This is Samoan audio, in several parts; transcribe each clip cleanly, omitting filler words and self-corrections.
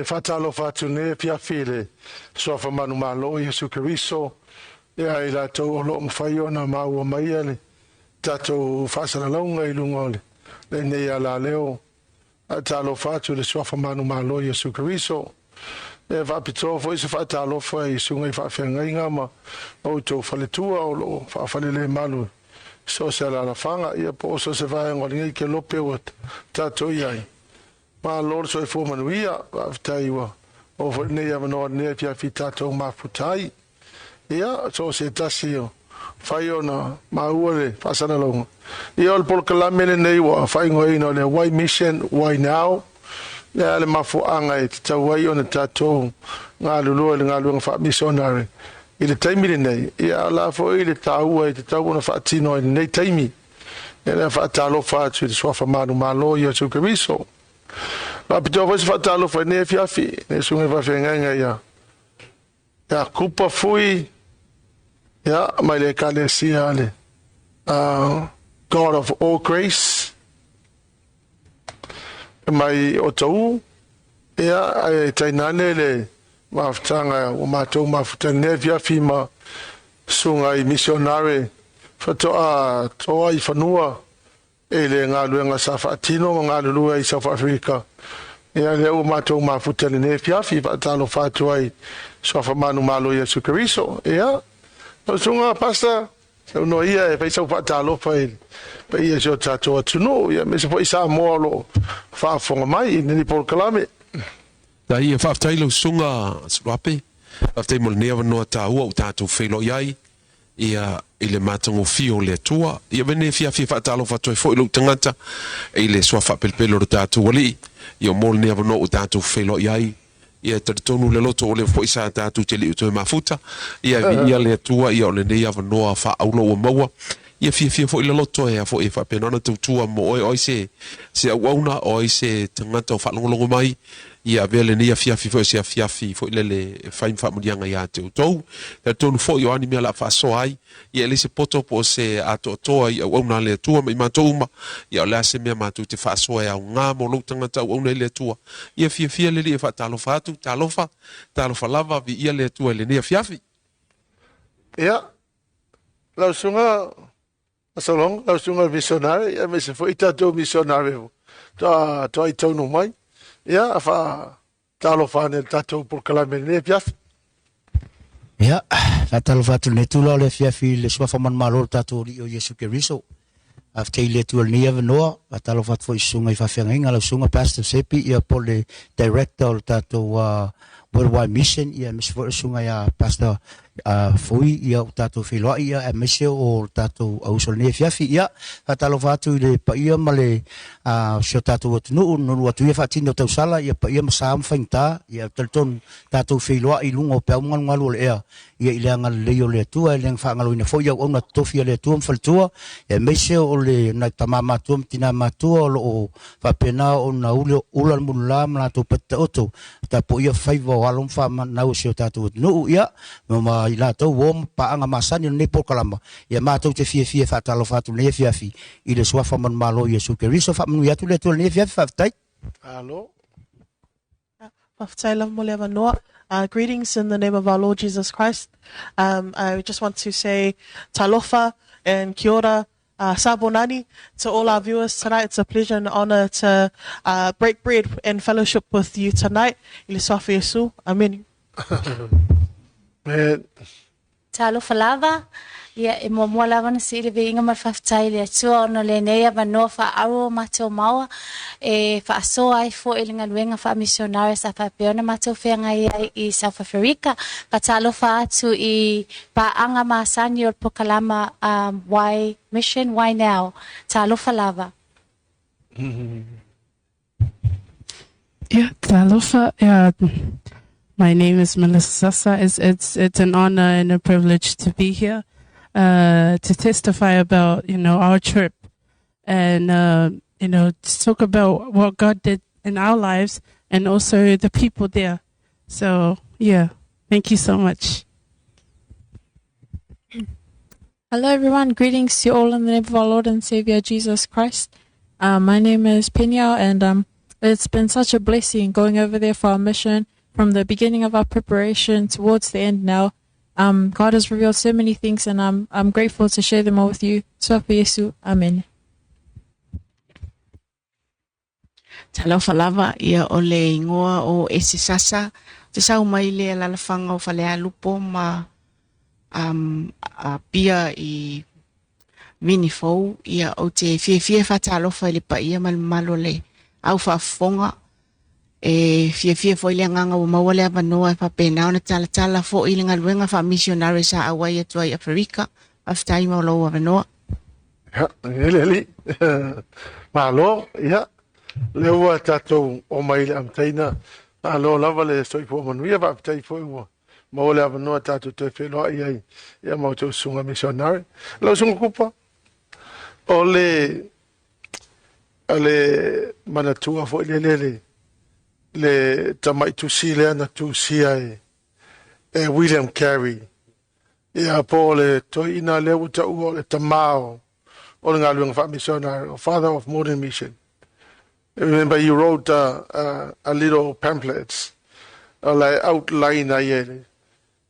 faatalofa atu nei afiafi i le Suafa manumalo o Iesu Keriso, ia i latou o lo o mafai ona maua mai le tatou faasalalauga i luga o lenei alaleo. Faatalofa atu i le Suafa manumalo o Iesu Keriso. E faapitoa foi se faatalofa i susuga i faafeagaiga ma outou faletua o lo o faafalelemalu i so o se alaalafaga, ia po o so o se vaega o lenei kelope ua tatou i ai. Malo le soifua manuia, faafetai ua maua foi lenei avanoa i lenei afiafi tatou mafuta ai. Ia, so o se tasi o fai ona maua le faasalalauga. Ia, o le polokalame lenei ua faaigoaina o le Why Mission, Why Now? Le a le mafuaaga e tatau ai ona tatou galulue i le galuega faamisionare i le taimi lenei, ia a la foi le taua e tatau ona faatino ai i lenei taimi. Ia lea faatalofa atu i le Suafa manumalo Iesu Keriso. Faapitoa foi se faatalofa i lenei afiafi, le susuga i faafeagaiga ia ia Kupa Fui, ia, mai le Ekalesia le God of All Grace, mai Otahuhu, ia, ae tainane le mafutaga ua matou mafuta i lenei afiafi ma susuga i misionare faatoa toa i fanua i le galuega sa faatino ma galulue ai i South Africa. Ia lea ua matou mafuta i lenei afiafi, faatalofa atu ai Suafa manumalo Iesu Keriso. Ia, lau susuga Pastor, saunoa ia e fai sau faatalofa i le paia o si o tatou atunuu, ia aemaise foi Samoa o lo o faafofoga mai i lenei polokalame. Ia faafetai lau susuga Suluape, faafetai mo lenei avanoa taua ua tatou feiloai ai ia i le matagofie o le Atua. Ia venei afiafi e faatalofa atu ai foi lou tagata i le suafa faapelepele o le tatou Alii. Ia mo lenei avanoa ua tatou feiloai ai. Ia e talitonu le loto ua leva foi sa tatou te le i toe mafuta. Ia e viia le Atua ia o lenei avanoa faaauro ua maua. Ia fiafia foi le loto e a foi e faapena ona tautua mo oe, o ai se se auauna, o ai se tagata o faalogologo mai. Ia avea lenei afiafi foi o se afiafi foi lele e fai ma faamanuiaga ia te outou. Talitonu foi o a ni mea o le a faasoa ai, ia e leai se poto po o se atoatoa i auauna a le Atua ma i matou uma. Ia o le a se mea matou te faasoa e aoga mo lou tagata auauna i le Atua. Ia fiafia le Alii e faatalofa atu, talofa, talofa lava, viia le Atua i lenei afiafi. Ia, lau susuga Solomon, lau susuga misionare, ia aemaise foi tatou misionare toa toa i taunu mai. Ia, faatalofa ane i le tatou polokalame i lenei afiafi. Ia, faatalofa atu i lenei itula o le afiafi i le Suafa manumalo o le tatou Alii o Iesu Keriso. Faafetai i le Atua i lenei avanoa. Faatalofa atu foi i susuga i faafeagaiga, lau susuga Pastor Sepi, ia po o le Director o le tatou Worldwide Mission, ia aemaise foi o le susuga ia Pastor Fui, ia ua tatou feiloai, ia aemaise o le tatou auuso i lenei afiafi. Ia, faatalofa atu i le paia ma le si o tatou atunuu, nonu atu ia faatini o tausala, ia paia ma sa ma faigata, ia talitonu tatou feiloai i luga o peau ma galugalu o le ea, ia i le agalelei o le Atua, e le faagaloina foi auauna totofi a le Atua ma faletua, aemaise o le nai tama matua ma tina matua o lo o faapena ona ula le mulula ma latou pati taoto, tapuaia faiva o alo ma fanau o si o tatou atunuu, ia, ma i latou uo ma paaga masani o lenei polokalama, ia matou te fiafia e faatalofa atu i lenei afiafi i le Suafa manumalo o Iesu Keriso. Faamanuia atu le Atua i lenei afiafi, faafetai. Malo. Faafetai lava mo le avanoa. Greetings in the name of our Lord Jesus Christ. I just want to say talofa and kia ora, sabonani to all our viewers tonight. It's a pleasure and honor to break bread and fellowship with you tonight. I le Suafa Iesu. Amen. Amen. Talofa lava, ia e muamua lava ona sii le viiga ma le faafetai i le Atua ona o lenei avanoa faaauro o matou maua e faasoa ai foi i le galuega faamisionare sa faapea ona matou feagai ai i South Aferika. Faatalofa atu i paaga masani o le polokalama Why Mission, Why Now? Talofa lava. Yeah, talofa. Yeah, my name is Melissa Sasa. It's it's it's an honor and a privilege to be here to testify about our trip and to talk about what God did in our lives and also the people there. So yeah, thank you so much. Hello, everyone. Greetings to you all in the name of our Lord and Savior Jesus Christ. My name is Peniel, and it's It's been such a blessing going over there for our mission from the beginning of our preparation towards the end now. Um, God has revealed so many things, and I'm, I'm grateful to share them all with you. Suafa Yesu. Amen. Talofa lava, ia o le ingoa o Ese Sasa, te sau mai le alalafaga o Falealupo ma um, Apia i Vini Fou, ia ou te fiafia e faatalofa i le paia ma le mamalu o le au faafofoga. E fiafia foi le agaga ua maua le avanoa e faapena ona talatala foi i le galuega faamisionare sa auai atu ai i Aferika. Faafetai mo lou avanoa. Ia, e le alii. Malo, ia, lea ua tatou omai i le amataina. Malo lava le soifua manuia, faafetai foi ua maua le avanoa tatou toe feiloai ai ia ma outou susuga missionary. Lau susuga Kupa, o le o le manatua foi lele le le tamai tusi lea na tusia e, e William Carey. Ia po o le toeaina lea ua taua o le tamā o, o le galuega faamisionare, o Father of Modern Mission. Remember you wrote a little pamphlets o la e outline ai e,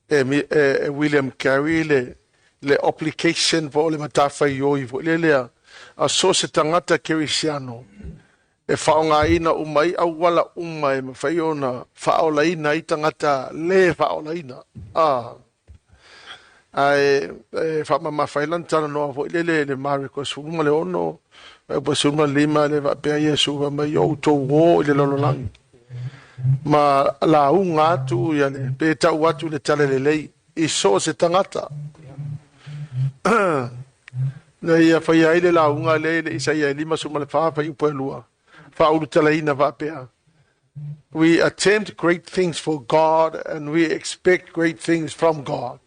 e, e, e William Carey le, le application po o le matafaioi foi le lea a so se tagata kerisiano e faaaogaina uma ai auala uma e mafai ona faaolaina ai tagata le faaolaina. Ah. Ae e faamamafa ai lana talanoa foi lele i le Mareko 16, fuaiupu 15, le faapea Iesu fai mai, outou o i le lalolagi ma lauga atu ia le, pe tau atu le talalelei i so o se tagata. Na ia faia ai le lauga lea i le Isaia e 54 fuaiupu e 2, faaulutalaina faapea, We attempt great things for God and we expect great things from God.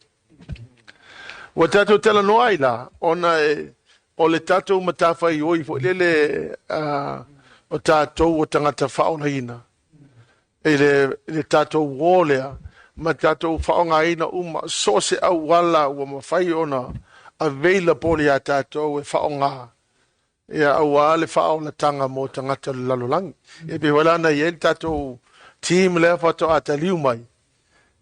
Ua tatou talanoa ai la, ona e, o le tatou matafaioi foi lele uh, o tatou o tagata faaolaina i le, i le tatou uō lea ma tatou faaaogaina uma so o se auala ua mafai ona available iā tatou e faaaoga Ia, aua le faaolataga mo tagata o le lalolagi. E pei foi la ona i ai le tatou team lea faatoa taliu mai,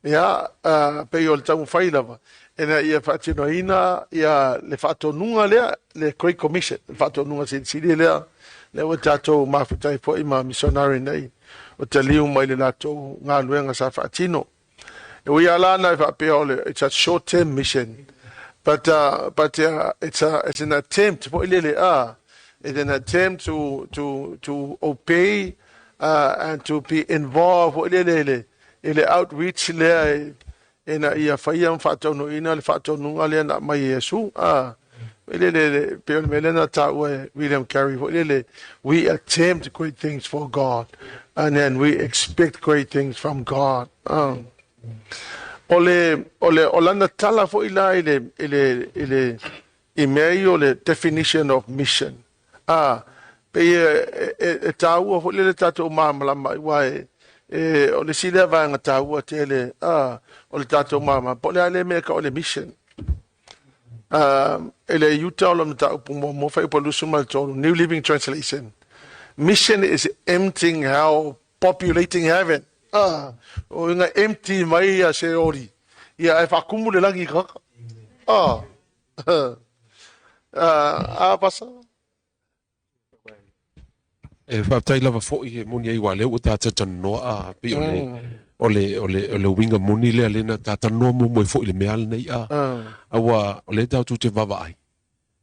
ia, uh, pei o le taumafai lava, ina ia faatinoina ia le faatonuga lea, le Great Commission, le faatonuga silisili lea, lea ua tatou mafuta ai foi ma missionary nei, o taliu mai le latou galuega sa faatino. E ui lava la na e faapea o le, it's a short term mission, but, uh, but uh, it's, a, it's an attempt foi lele, ah, it's an attempt to, to, to obey uh, and to be involved foi lele i le, i le outreach lea e, ina ia faia ma faataunuuina le faatonuga lea na aumai e Iesu. Ah, foi lele, le, pei o le mea lea na taua e William Carey foi lele, we attempt great things for God and then we expect great things from God. Ah. O le, o le, o lana tala foi la i le, i le, i le, i mea ia o le definition of mission. Ah, pei e, e, e tāua foi lele tatou malamalama aua e, e, o le isi lea vaega taua tele, ah, o le tatou malamalama, po o le a le mea e tau o le mission. Uh, e le Iuta o le mataupu muamua fuaiupu 23, New Living Translation. Mission is emptying hell, populating heaven. Ah, o inga empty mai ia Seoli. Ia e whakumu le langi kaka. Ah. Ah, a pasa. E faafetai lava foi e moni ai aua lea ua tatou talanoa a pei o le o le o le o le uiga moni lea lea na ta talanoa muamua ai foi i le mea lenei a aua o lea tatou te vaavaai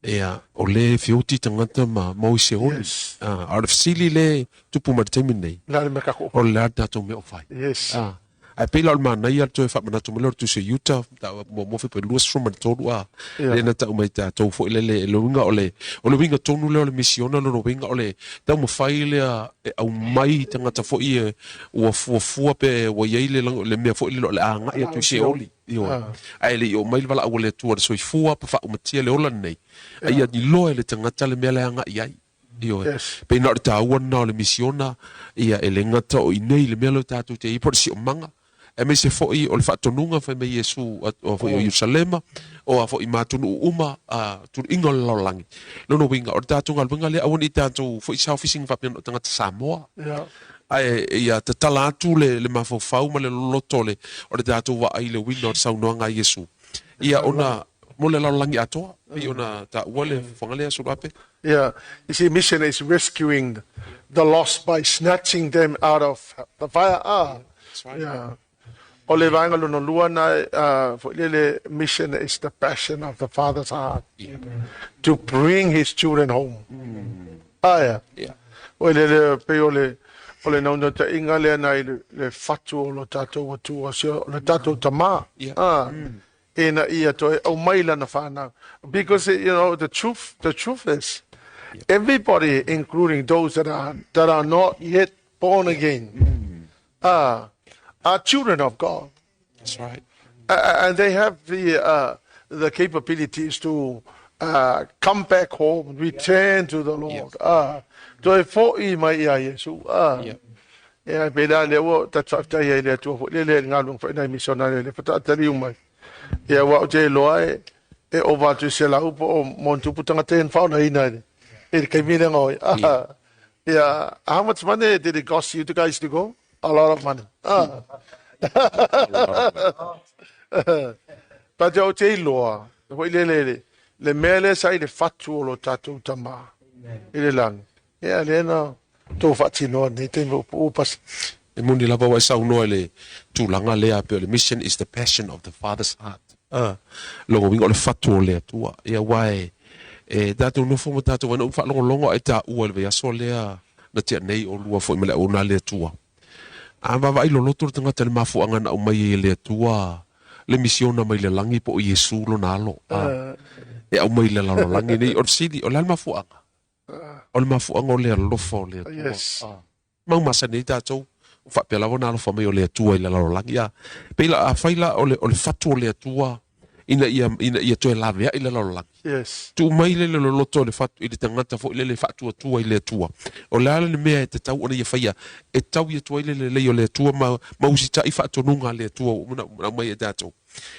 ia o lea e feoti tagata ma ma o i Seoli Yes. a a o le fesili lea e tupu mai i le taimi lenei Le a le mea tatou o le a le tatou mea o fai Yes. a Ae pei la o le manaia le toe faamanatu mai lea o le tusi o Utah, muamua foi pe 23 a, lea na tau mai tatou foi lele, le uiga o le, o le uiga tonu lea o le misiona, lona uiga o le taumafai lea e aumai tagata foi ia ua fuafua pe ua i ai le, le mea foi lele o le a agai atu i Seoli, ioe. Ae le i oo mai le valaau a le Atua i le soifua pa faaumatia le ola lenei, a ia iloa e le tagata le mea la e agai i ai. Ioe. Yes. Pei na o le taua lena o le misiona, ia e le gata o i inei i le mea lea tatou te i ai po o le siomaga, Aemaise foi o le faatonuga fai mai Iesu o foi o Ierusalema, o a foi ma atunuu uma, a tuluiga o le lalolagi. Lona uiga, o le tatou galuega lea, aua ne i tatou foi selfish ina faapea na o tagata Samoa. Ae ia tatala atu le, le mafaufau ma le loloto o le, o le tatou vaai i le uiga o le saunoaga a Iesu. Ia ona, mo le lalolagi atoa, pei ona taua le fofoga lea, Suluape. Yeah, you see, mission is rescuing the lost by snatching them out of the fire. Ah, right. Yeah. O le vaega lona lua na, foi lele, mission is the passion of the Father's heart to bring his children home. Aia. Foi lele, pei o le, o le naunautaiga lea na i le, le fatu o lo tatou Atua, si o le tatou Tama. Ah. Ina ia toe aumai lana whanau. Because, the truth is, everybody, including those that are not yet born again, are children of God. That's right. And they have the capabilities to come back home, return to the Lord. Toe fo'i mai ia Iesu. Ia, pe la le ua ta faafetai ai le Atua foi lele le galuega foi nai misionari le fataataliu mai. Ia ua ou te iloa e ova atu i 100 po o montupu tagata ia na faaolaina i le taimi lea oi. Yeah, how much money did it cost you guys to go? A lot of money. But ou te iloa, foi lele le mea lea sa i le fatu o lo tatou Tama i le lagi. Ia, lea na tou faatinoa nei taimi o puu pasi. E moni lava ua e saunoa i le tulaga lea pei o le mission is the passion of the Father's heart. Lona uiga o le fatu o le Atua. Ia aua e tatou nofo ma tatou vaai na ou faalogologo ae taua i le vaiaso lea na tea nei oulua foi ma le auauna a le Atua. A vaavaai loloto le tagata i le mafuaaga na aumai ai e le Atua le misiona mai le lagi po o Iesu lona alo e aumai i le lalolagi nei. O le fesili, o le a le mafuaaga? O le mafuaaga o le alofa o le Atua. Mau masani ai tatou, ua faapea lava ona alofa mai o le Atua i le lalolagi. A pei la, afai la o le, o le fatu o le Atua ina ia, ina ia toe laveai le lalolagi. Tuu mai le le loloto i le fatu, i le tagata foi lele e faatuatua i le Atua. O le a le mea e tatau ona ia faia e taui atu ai le lelei o le Atua ma, ma usitai faatonuga a le Atua ua uma ona aumai e tatou.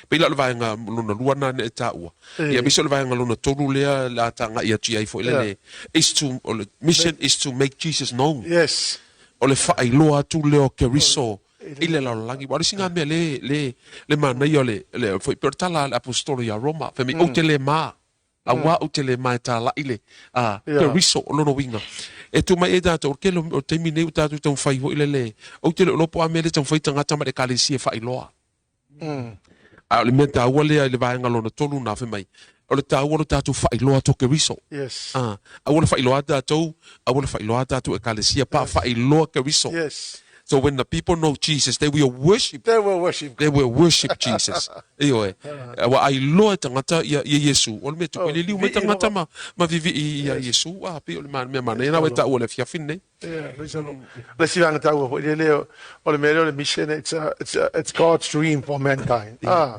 Pei la o le vaega lona lua lena na e taua. Ia aemaise o le vaega lona tolu lea o le a tagai atu i ai foi lele, is to, o le mission is to make Jesus known. O le faailoa atu lea o Keriso i le lalolagi. Aua o le isi lena mea le, le, le manaia o le, le, foi pei o le tala a le Aposetolo ia Roma, fai mai, Ou te le ma. Auā ou te le ma e tālaʻi le, a, Keriso, o lona uiga, e tuu mai ai tatou, o le tele o taimi nei ua tatou taumafai foi lele, ou te le o iloa po o a mea lea e taumafai tagata ma le Ekalesia e faailoa. A o le mea taua lea i le vaega lona tolu na fai mai, o le taua o le tatou faailoa atu o Keriso. A, aua le faailoa atu tatou, aua le faailoa atu tatou Ekalesia, pa faailoa Keriso. So when the people know Jesus, they will worship. They will worship. They will worship Jesus. Ioe. Ua ailoa e tagata ia, ia Iesu. O le mea tupu, e liliu mai tagata ma, ma vivii ia Iesu. A, pei o le mea manaia na ua e taua i le afiafi lenei. Yeah, praise the Lord. Le isi vaega taua foi lele o le mea lea o le mission, it's God's dream for mankind. Ah,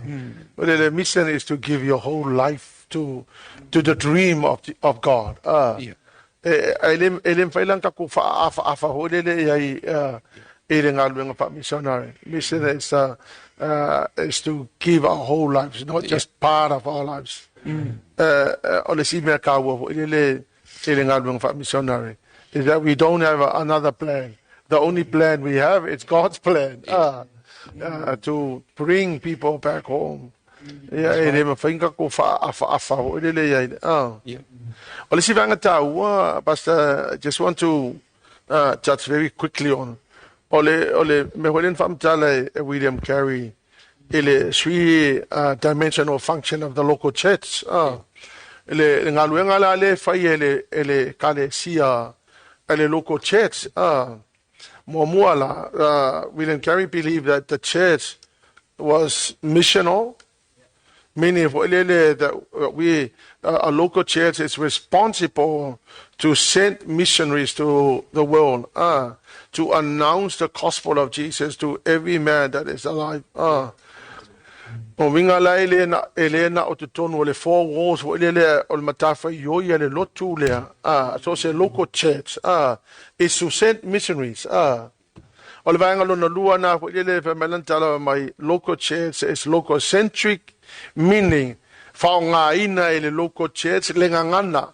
o le mission is to give your whole life to the dream of God. Ah, e le mafai la ona tatou faaafaafa foi lele i ai i le galuega faa-missionary. Mission is to give our whole lives, not just part of our lives. O le isi mea taua foi lele i le galuega faa-missionary is that we don't have another plan. The only plan we have is God's plan to bring people back home. Ia, e le mafai ona tatou faaafaafa foi lele i ai. O le isi vaega taua, Pastor, I just want to touch very quickly on, o le mea foi lea na faamatala e William Carey i le three dimensional function of the local church. Le galuega la lea e fai e le Ekalesia e le local church. Muamua la, William Carey believed that the church was missional, meaning foi lele that a local church is responsible to send missionaries to the world, to announce the gospel of Jesus to every man that is alive. O uiga la e le na o totonu o le four walls foi lele o le matafaioi a le lotu lea, so se local church is to send missionaries. O le vaega lona lua na foi lele fai mai lana tala mai local church is local centric, meaning faaaogaina e le local church le gagana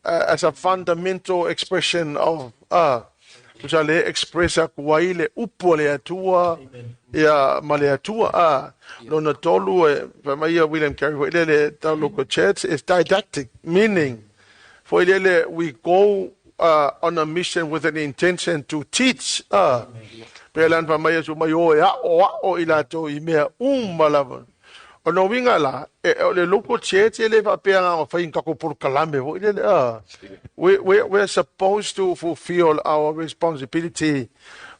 as a fundamental expression of tusa le express aku ai le upu a le Atua ia ma le Atua. Lona tolu e fai mai ia William Carey foi lele, the local church is didactic, meaning foi lele we go on a mission with an intention to teach. Pe lan fa mai asu mai o e a'o a'o i latou i mea uma lava. O no winga la, e, o le local church e le faapea nga o fai kako polokalame foi lele. We're supposed to fulfill our responsibility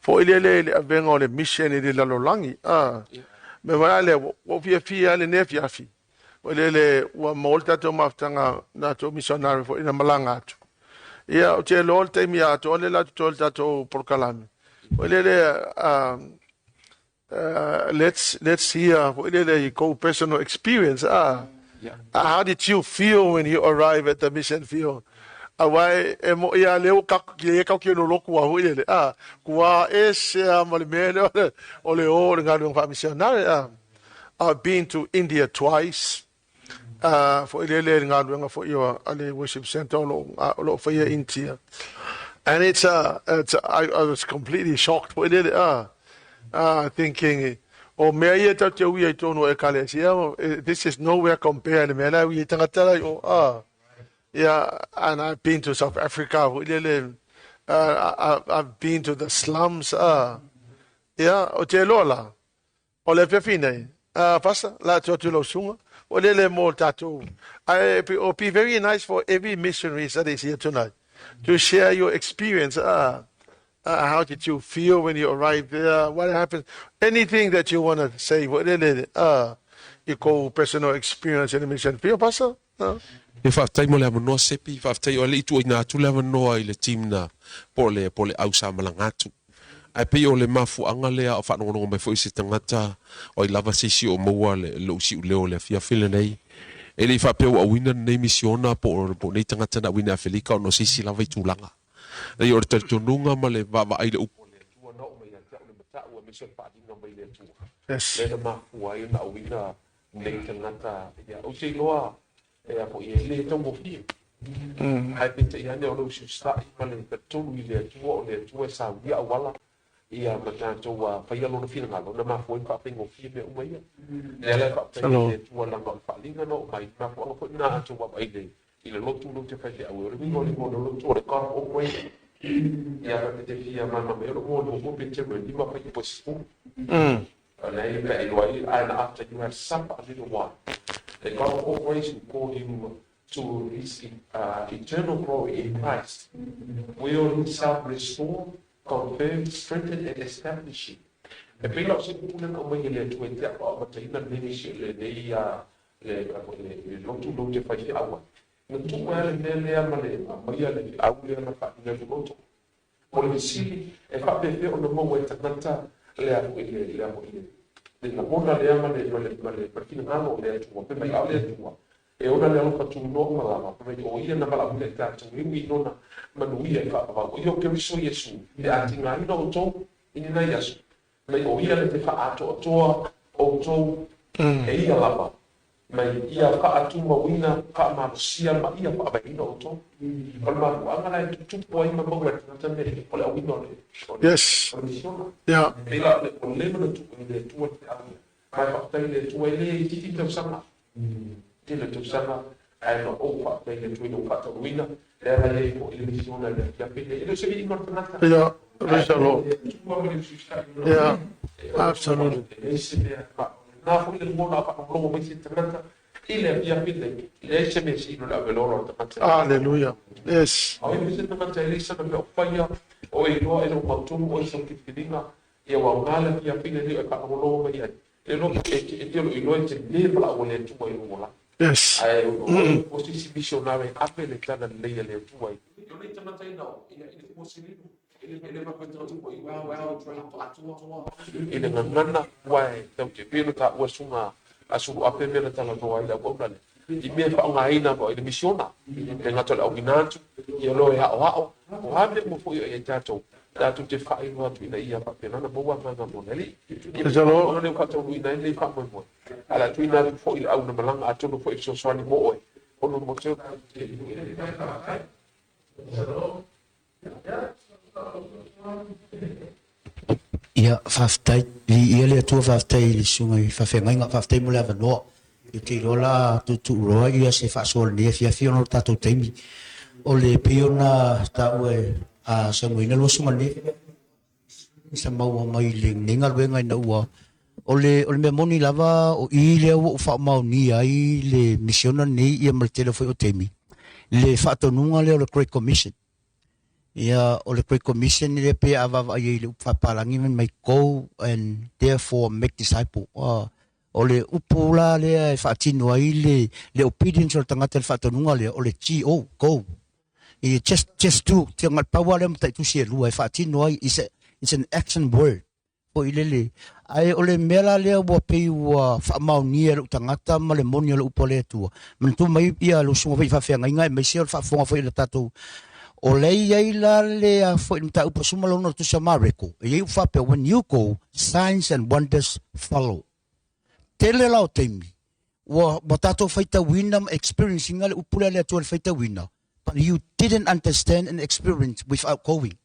foi lele le avega o le mission i le lalolagi. Me wala le, ua fiafia le nea fiafi. Foi lele ua maua le tatou mafutaga na tou missionary foi na malaga atu. Ia, o te loa le taimi atoa le la tutoe le tatou polokalame. Foi lele, let's hear foi lele your personal experience. How did you feel when you arrive at the mission field? Aua e mo ia leo ka ki e ka ki no loku a foi lele. Kua e se a ma le mea le o le o le galuega faa-missionary. I've been to India twice. Foi lele le galuega foi o a le worship center o lo faia India. And I was completely shocked foi lele thinking o mea ia tau te ui ai tonu e kale sia, this is nowhere compared le mea la ui tangata la o yeah. And I've been to South Africa foi lele, I've been to the slums. Yeah, o te loa la o le fiafi nei fasa la te atu lau suga o lele mo tatou. It will be very nice for every missionary that is here tonight to share your experience. How did you feel when you arrived there? What happened? Anything that you want to say? What lele your personal experience in the mission field, Pastor? E faafetai mo le avanoa Sepi, faafetai o le i tuuina atu le avanoa i le team na po o le au sa malaga atu. Ae pei o le mafuaaga lea o faalogologo mai foi se tagata o ai lava se isi o maua le lou siuleo o le afiafi lenei. E le i faapea ua auina lenei misiona po o nei tagata na auina i Afelika ona o se isi lava i tulaga. Leai o le talitonuga ma le vaavaai le upu a le Atua na oo mai ia te au le matau aemaise o le faaaliga mai le Atua. Lea na mafua ai ona auina nei tagata ia ou te iloa e a foi e le taugofie. Ae peitai ane o lou siusa'i ma le talitonu i le Atua o le Atua e saulia auala ia ma tatou faia lona finagalo na mafua ai ma faafaigofie mea uma ia. Le ala e faafetai i le Atua laga o le faaaliga na oo mai mafuaaga foi lena a tou vaavaai i le lotu lou te faifeau o le uiga o le igoa o le lotu o le God of Way. Ia fa te fia mana mai o le igoa o le muamua pe te 5 fai po 10. And and after you have suffered a little while, the God of all grace who called you to his eternal glory in Christ will himself restore, confirm, strengthen, and establish you. E pei la o se upu lena o mai e le Atua e te au a mataina lenei nisi lenei le lotu lou te faifeau ai. Na tuu ai le mea lea ma le maia le au lea na faaaliga i le loto. O le fesili e faapefea ona maua e tagata le a foi le a foi le lagona lea ma le finagalo o le Atua. Pe mai ao le Atua e ona le alofa tunoa ma lava pe mai o ia na valaauina i tatou e ui nona manuia i faavavau. O ia o Keriso Iesu e atigaina outou i lenei aso. Mai o ia le te faaatoatoa outou e ia lava. Mai ia faatumauina, faamalosia ma ia faavaeina outou. O le mafuaaga la e tutupu ai ma maua e tagata mea o le auina o le o le misiona. Pei la o le leva na tuu i le Atua le feau ia. Ma e faafetai i le Atua e le itiiti tausaga. Tele tausaga ae na ou faafetai i le Atua i lou faataunuina. Le ala i ai foi le misiona i le afiafi lenei. E le o se viiga o le tagata. Yeah. Praise the Lord. Yeah. Absolutely. Na foi le lagona a faalogologo mai se tagata i le afiafi lenei. Leai se mea sili o le aveloa o le tagata. Hallelujah. Yes. Ao i se tagata e le sana mea o faia o e iloa e lou mautonu o i sau filifiliga ia ua aoga le afiafi lenei o e faalogologo mai ai. E lo e te lo iloa e te le valaau a le Atua i lou olaga. Ae o se isi missionary ave le tala lelei a le Atua i. O nei tagata ina o ia i le fuasilinu e le faapea i wow wow i le gagana ua e tau te pei ona taua suga a sulu ape mea na talanoa ai le auauna lea i mea e faaaogaina i le misiona e le gata o le auina atu ia loa e aoao o a mea uma foi o i ai tatou. Tatou te faailoa atu ina ia faapena ona maua agaga mo le Alii. Ia Praise the Lord. lea ua faataunuuina ai lenei faamoemoe. Ae o le a tuuina atu foi i le au na malaga atonu foi e fesoasoani mo oe. Hono Moteo. Ia, faafetai. Viia le Atua, faafetai i le susuga i faafeagaiga, faafetai mo le avanoa. Ou te iloa la tuutuuloa ia se faasoa i lenei afiafi ona o le tatou taimi. O le pei ona taua e a saunoaina lua susuga i lenei sa maua mai i lenei galuega ina ua o le o le mea moni lava o i lea ua ou faamaonia ai le misiona lenei ia ma le tele foi o taimi le faatonuga lea o le Great Commission. Ia, o le Great Commission lea pei a vaavaai ai i le upu faapalagi fai mai go and therefore make disciple. O le upu la lea e faatino ai le, le obedience o le tagata i le faatonuga lea, o le G-O, go. I just, just do, te pau lava lea o mataitusi e lua e faatino ai, it's, a, it's an action word. Foi lele. Ae o le mea la lea ua pei ua faamaonia e lou tagata ma le moni o le upu a le Atua. Manatua mai ia lou susuga foi i faafeagaiga aemaise o le faafofoga foi a le tatou O lea e i ai la le a foi le mataupu a Suma Lona o le Tusi a Mareko, e i ai upu faapea, when you go, signs and wonders follow. Tele la o taimi, ua, ua tatou faitauina ma experience ina le upu lea a le Atua i le faitauina, but you didn't understand and experience without going.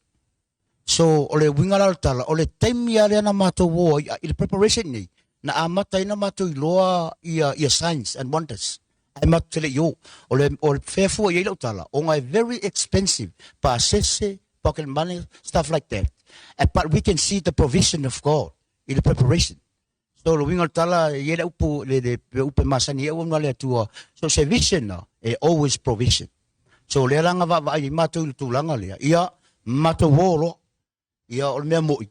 So, o le uiga la o le tala, o le taimi lava lea na matou o ai i le preparation nei, na amata ai na matou iloa ia, ia signs and wonders. Ae matou te le i o. O le, o le fea fua i ai lau tala, ona e very expensive, pasese, pocket money, stuff like that. But we can see the provision of God i le preparation. So, le uiga o le tala, e i ai le upu, le, le, le upu e masani ai auauna a le Atua, so se vision na, e always provision. So, lea la na vaavaai ai matou i le tulaga lea, ia, matou o loa. Ia, o le mea mo'i,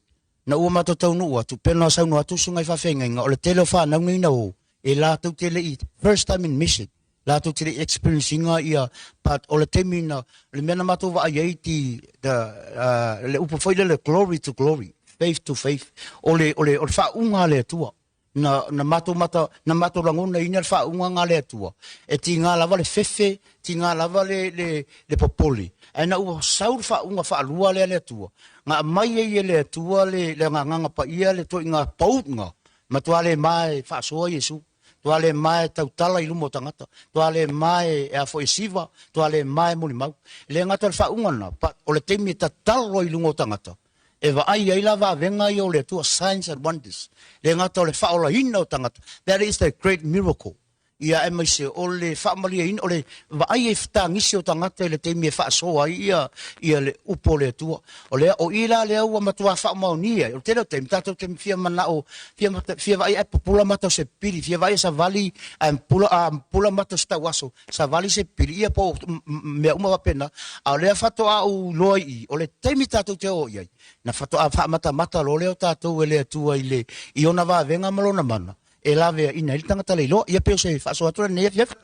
na ua matou taunuu atu, pei ona saunoa atu susuga i faafeagaiga, o le tele o fanau nei na o, e latou te le i first time in mission, latou te le i experience ina ia, but o le taimi na, o le mea na matou vaai ai ti, the, uh, le upu foi lele glory to glory, faith to faith, o le, o le, o le faauuga a le Atua. Na, na matou mata, na matou lagonaina le faauuga a le Atua. E tiga lava le fefe, tiga lava le, le, le popole. Ae na ua sau le faauuga faalua lea a le Atua, na aumai ai e le Atua le, le Agaga Paia le toaiga pauga, matua le ma e faasoa Iesu. Tua le ma e tautala i luma o tagata, tua le ma e, e a foi e siva, tua le ma e molimau. E le gata o le faauuga lena, but o le taimi e tatalo ai i luga o tagata, e vaai ai la vavega ia o le Atua, signs and wonders. E le gata o le faaolaina o tagata, that is the great miracle. Ia aemaise o le faamalieina, o le vaai ai fetagisi o tagata i le taimi e faasoa ai ia, ia le upu o le Atua. O lea, o i la lea ua matua faamaonia ai, o le tele o taimi, tatou te fia manao, fia, fia vaai ae pupula mata o se pili, fia vaai e savali ae pula, a, pula mata o se tauaso, savali se pili, ia po o mea uma faapena. A o lea faatoa ou iloa i i, o le taimi tatou te oo i ai, na faatoa faamatamata loa lea o tatou e le Atua i le, i ona vavega ma lona mana, e laveaina ai le tagata le iloa. Ia pei o se faasoa atu lenei afiafi.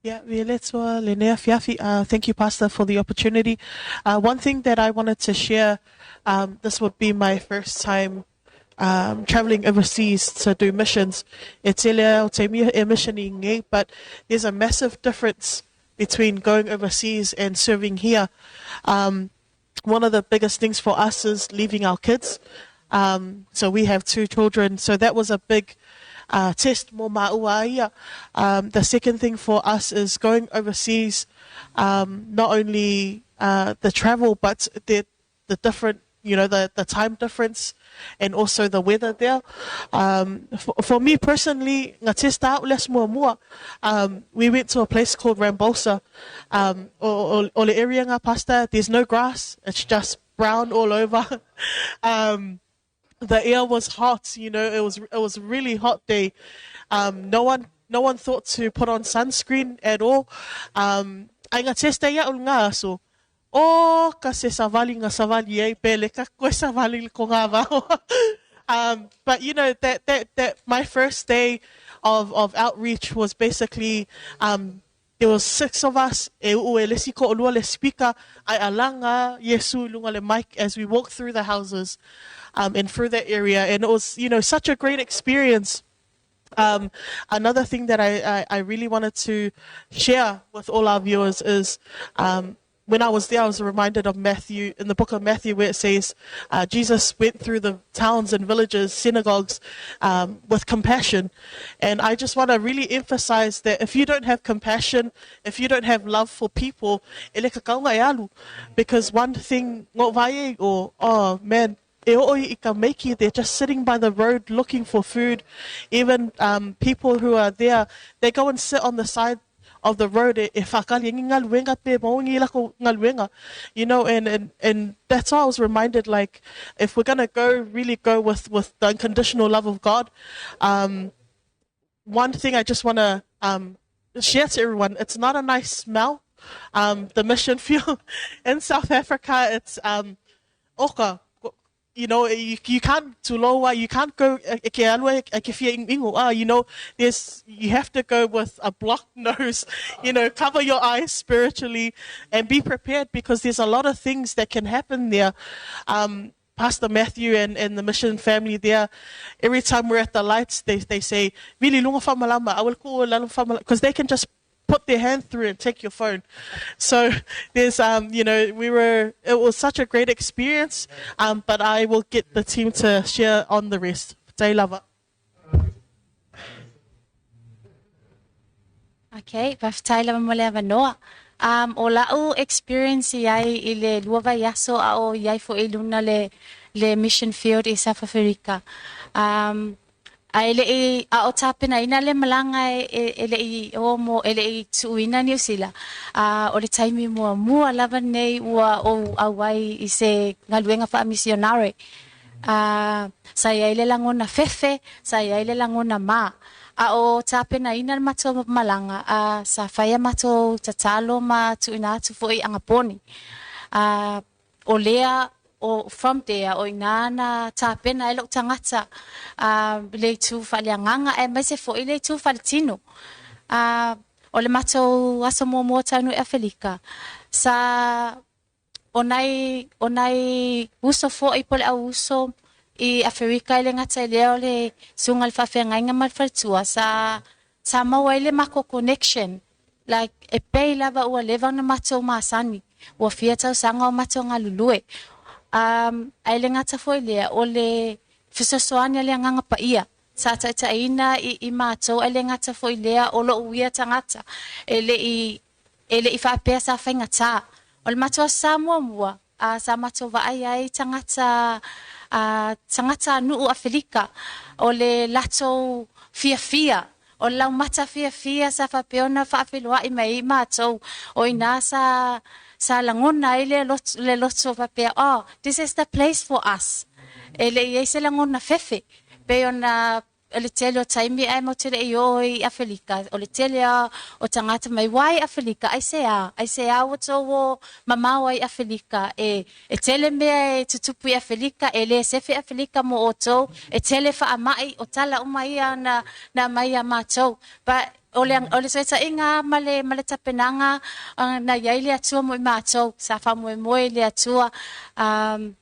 Yeah, Vieletua Lenea Fiafi. Thank you, Pastor, for the opportunity. One thing that I wanted to share, this would be my first time traveling overseas to do missions. E tele au te mea e missioning nei, but there's a massive difference between going overseas and serving here. One of the biggest things for us is leaving our kids. So we have two children. So that was a big test mō māua ia. The second thing for us is going overseas, not only the travel, but the, the different, you know, the, the time difference and also the weather there. For, for me personally, ngā testa au les muamua, we went to a place called Rambolsa. O, o, o le area ngā pastor, there's no grass, it's just brown all over. The air was hot, you know, it was it was a really hot day. No one no one thought to put on sunscreen at all. Ai ngā testa ia o ngā aso. Oh, ka se savali ngā savali ei, pele ka koe savali ko ngā vao. But you know, that, that, that my first day of, of outreach was basically um, there was six of us, e uu e lesi ko olua le speaker, ai alanga Yesu lunga le mic as we walked through the houses and through that area. And it was, you know, such a great experience. Another thing that I, I, I really wanted to share with all our viewers is um, when I was there, I was reminded of Matthew, in the book of Matthew, where it says uh, Jesus went through the towns and villages, synagogues, um, with compassion. And I just want to really emphasize that if you don't have compassion, if you don't have love for people, because one thing, or oh man, e i ka meiki, they're just sitting by the road looking for food. Even um, people who are there, they go and sit on the side of the road e, e whakali ngi ngaluenga pe maungi lako ngaluenga. You know, and, and, and that's why I was reminded, like, if we're going to go, really go with, with the unconditional love of God, um, one thing I just want to um, share to everyone, it's not a nice smell. Um, the mission field in South Africa, it's um, oka, you know, you, you can't tuloa, you can't go ah, you know, there's you have to go with a blocked nose, you know, cover your eyes spiritually and be prepared because there's a lot of things that can happen there. Um, Pastor Matthew and, and the mission family there, every time we're at the lights, they, they say, Vili lunga famalama, I will call because they can just put their hand through and take your phone. So there's, um, you know, we were, it was such a great experience, um, but I will get the team to share on the rest. Day lover. Okay, faafetai lava mo le avanoa. Um, o la'u experience i ai i le lua vaiaso a o i ai fo'i i luna le, le mission field i South Africa. Um, a e le'i a o tapenaina le malaga e, e, e le'i o mo e le'i tuuina Niu Sila. A o le taimi muamua lava nei ua ou auai i se galuega fa'amisionare. A sa i ai le lagona fefe, sa i ai le lagona mā. A o tapenaina le matou malaga, a sa fai a matou tatalo ma tuuina atu fo'i i Agaponi. A o lea, o from there, o inā na tapena ai lo'u tagata, a le itu faaleagaga aemaise fo'i le itu faaletino. A o le matou aso muamua taunuu i Afelika, sa O nai, o nai uso fo'i po o le au uso i Aferika e le gata i lea o le susuga i le faafeagaiga ma le faletua, sa, sa maua ai le makou connection, like e pei lava ua leva ona matou masani, ua fia tausaga o matou galulue. Um, ae le gata foi i lea, o le fesoasoani a le Agaga Paia, sa taitaiina i, i matou, ae le gata foi i lea, o lo'u ia tagata, e le i E le i faapea sa faigata. O le matou Aso Sa muamua, a sa matou vaai ai tagata, a tagata nuu Afelika, o le latou fiafia, o le laumata fiafia sa faapea ona faafeiloai mai ai i matou, o inā sa, sa lagona ai le loto, le loto faapea, oh, this is the place for us. E le i ai se lagona fefe, pei ona O le tele o taimi ae matou te le i oo i Afelika, o le tele a o tagata mai wai Afelika, aisea, aisea ua tou o mamao ai Afelika, e, e tele mea e tutupu i Afelika, e le sefe Afelika mo outou, e tele faamai, o tala uma ia na, na aumai ia matou. But, o le, o le taitaiga a ma le, ma le tapenaga na i ai le Atua mo i matou, sa faamoemoe i le Atua, um,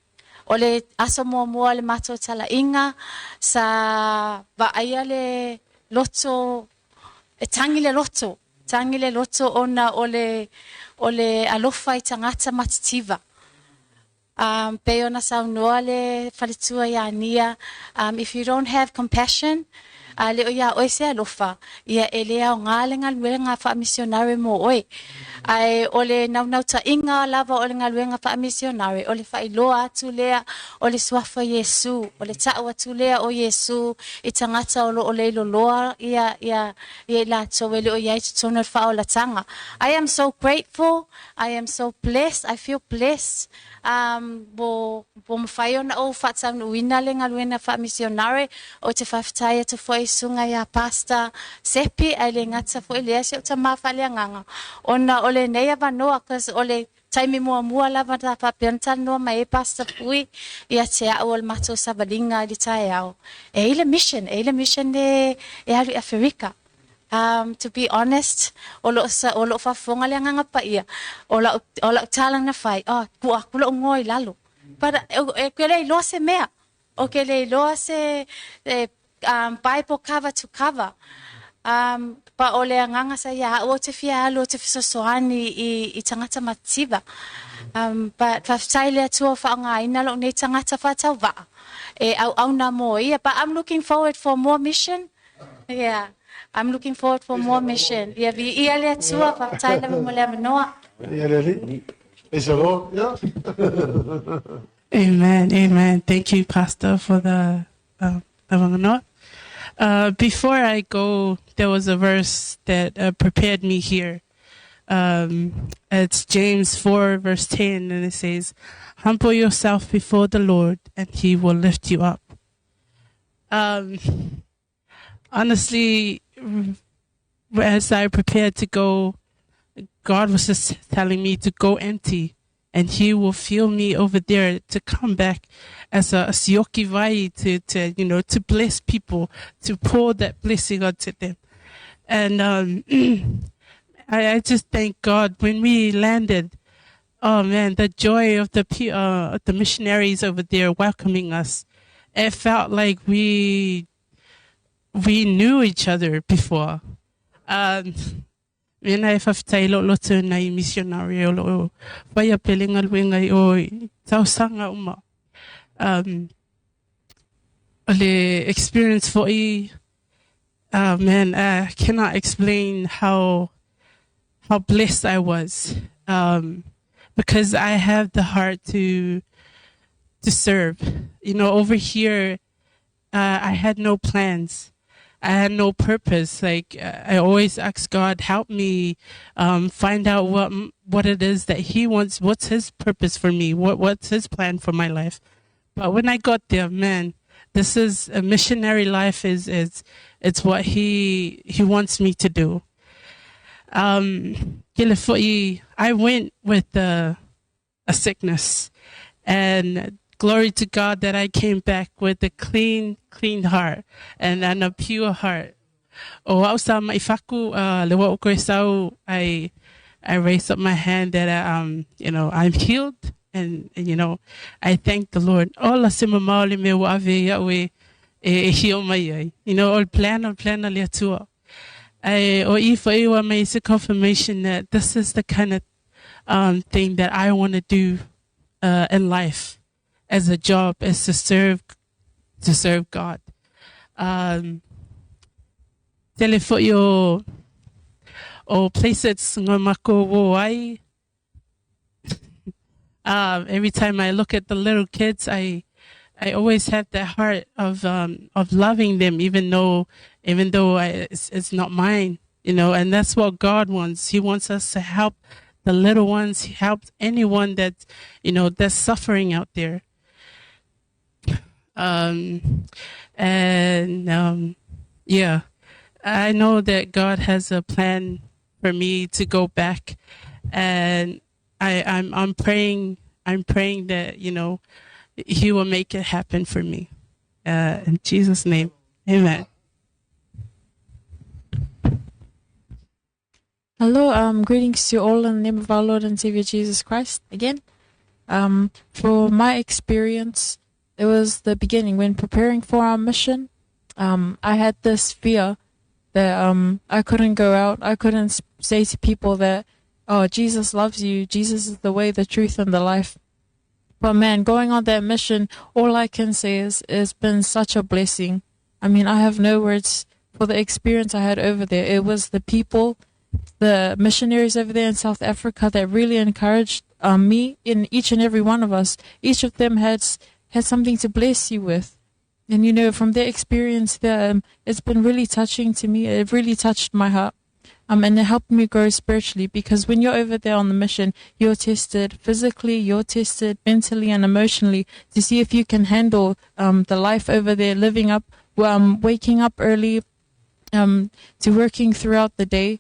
O le aso muamua o le matou talaiga, sa vaaia le loto, e tagi le loto, tagi le loto ona o le, o le alofa i tagata matitiva. Um, pei ona saunoa le faletua ia Nia, um, if you don't have compassion, a le o iā oe se alofa, ia e le aoga le galuega faamisionare mo oe. Ae o le naunautaiga lava o le galuega faamisionare, o le faailoa atu lea o le Suafa Iesu, o le ta'u atu lea o Iesu i tagata o lo o leiloloa ia, ia, ia i latou e le o i ai i totonu o le faaolataga. I am so grateful, I am so blessed, I feel blessed um, ua, ua mafai ona ou faataunuuina le galuega faamisionare. Ou te faafetai atu foi i susuga ia Pastor Sepi, ae le gata foi lea si ou tama faaleagaga, ona o lenei avanoa, cause o le taimi muamua lava na faapea ona talanoa mai ai Pastor Pui ia te au o le matou savaliga i le taeao, e i ai le mission, e i ai le mission e, e alu i Aferika. Um, to be honest, o lo o lo faafofoga le Agaga Paia, o lau, o lau tala na fai, oh, tuu atu lou igoa i lalo. But e, ke le iloa se mea, o ke le iloa se e, um, Bible cover to cover. Um, But o le agaga sa ia a'u ou te fia alu ou te fesoasoani i i tagata matitiva. Um, but faafetai i le Atua ua faaaogaina lo'u nei tagata faatauvaa e auauna mo ia. But I'm looking forward for more mission. Yeah. I'm looking forward for more mission. Ia viia le Atua, faafetai lava mo le avanoa. Ia le Alii. Praise the Lord. Yeah. Amen. Amen. Thank you, Pastor, for the avanoa. Before I go, there was a verse that uh, prepared me here. Um, it's James 4, verse 10, and it says, Humble yourself before the Lord, and he will lift you up. Um, honestly, as I prepared to go, God was just telling me to go empty and he will feel me over there to come back as a, a sioki vai to, to, you know, to bless people, to pour that blessing onto them. And um, I, I just thank God when we landed, oh man, the joy of the the missionaries over there welcoming us. It felt like we we knew each other before. Um, Mena e faafetai lou loto i nai missionary o loo faia pea le galuega i o i tausaga uma. Um, o le experience fo'i, oh man, I cannot explain how how blessed I was. Um, because I have the heart to to serve. You know, over here, uh, I had no plans. I had no purpose. Like I always ask God, help me um, find out what what it is that He wants. What's His purpose for me? What what's His plan for my life? But when I got there, man, this is a missionary life. Is is it's what He He wants me to do. Um, I went with a, a sickness, and glory to God that I came back with a clean, clean heart and, and a pure heart. O au sa mai faku, uh, le wa o sau, I, I raised up my hand that, um, you know, I'm healed. And, and you know, I thank the Lord. Ola se mamao le mea ua ave ia'u e, e, e hio mai ai. You know, o le plan, o le plan a le Atua. Ae o i fo'i ua mai se confirmation that this is the kind of um, thing that I want to do uh, in life as a job is to serve to serve God. Um, tele fo'i o o places ngā mako wo ai. Um, every time I look at the little kids, I I always have that heart of um, of loving them, even though even though I, it's, it's not mine, you know. And that's what God wants. He wants us to help the little ones. He helps anyone that you know that's suffering out there. Um, and um, yeah, I know that God has a plan for me to go back, and I, I'm I'm praying I'm praying that you know He will make it happen for me. Uh, in Jesus' name, Amen. Hello, um, greetings to all in the name of our Lord and Savior Jesus Christ again. Um, for my experience, it was the beginning when preparing for our mission. Um, I had this fear that um, I couldn't go out. I couldn't say to people that, oh, Jesus loves you. Jesus is the way, the truth, and the life. But man, going on that mission, all I can say is it's been such a blessing. I mean, I have no words for the experience I had over there. It was the people, the missionaries over there in South Africa that really encouraged um, me in each and every one of us. Each of them had had something to bless you with. And you know, from their experience there, um, it's been really touching to me. It really touched my heart. Um, and it helped me grow spiritually because when you're over there on the mission, you're tested physically, you're tested mentally and emotionally to see if you can handle um, the life over there, living up, um, waking up early, um, to working throughout the day.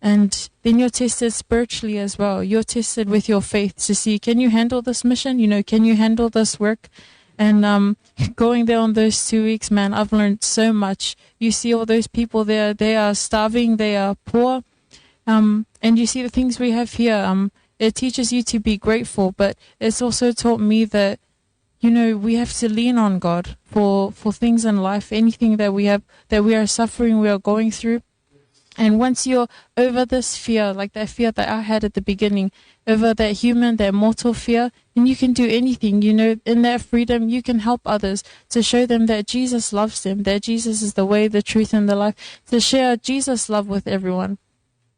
And then you're tested spiritually as well. You're tested with your faith to see can you handle this mission? You know, can you handle this work? And um, going there on those 2 weeks, man, I've learned so much. You see all those people there, they are starving, they are poor. Um, and you see the things we have here. Um, it teaches you to be grateful, but it's also taught me that, you know, we have to lean on God for, for things in life, anything that we have, that we are suffering, we are going through. And once you're over this fear, like that fear that I had at the beginning, over that human, that mortal fear, then you can do anything. You know, in that freedom, you can help others to show them that Jesus loves them, that Jesus is the way, the truth, and the life, to share Jesus' love with everyone.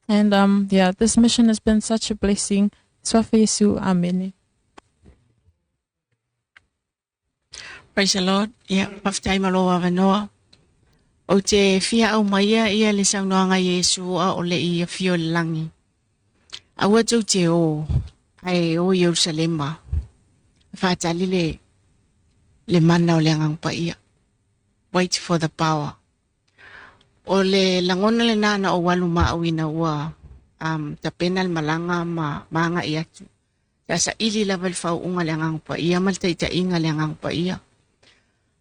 And yeah, this mission has been such a blessing. Suafa Iesu, Amene. Praise the Lord. Ia, faafetai ma lou avanoa. Ou te fia aumaia ia le saunoaga a Iesu a o le i afio i le lagi. Aua tou te o, ae o i Ierusalema, e faatali le, le mana o le Agaga Paia. Wait for the power. O le lagona lena na ou alu ma au ina ua um, tapena le malaga ma, ma agai atu. Sa saili lava i le faauuga a le Agaga Paia ma le taitaiga a le Agaga Paia.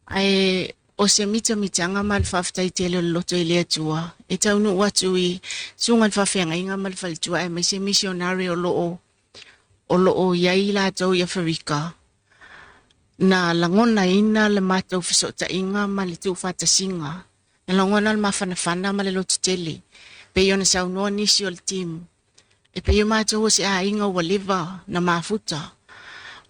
Ae o se mitamitaga ma le faafetai tele o le loto i le Atua e taunuu atu i susuga i le faafeagaiga ma le faletua aemaise misionare o lo o o lo o i ai latou i Aferika na lagonaina le matou fesootaiga ma le tuufaatasiga. Na lagona le mafanafana ma le lototele pei ona saunoa nisi o le team E pei o matou o se aiga ua leva na mafuta.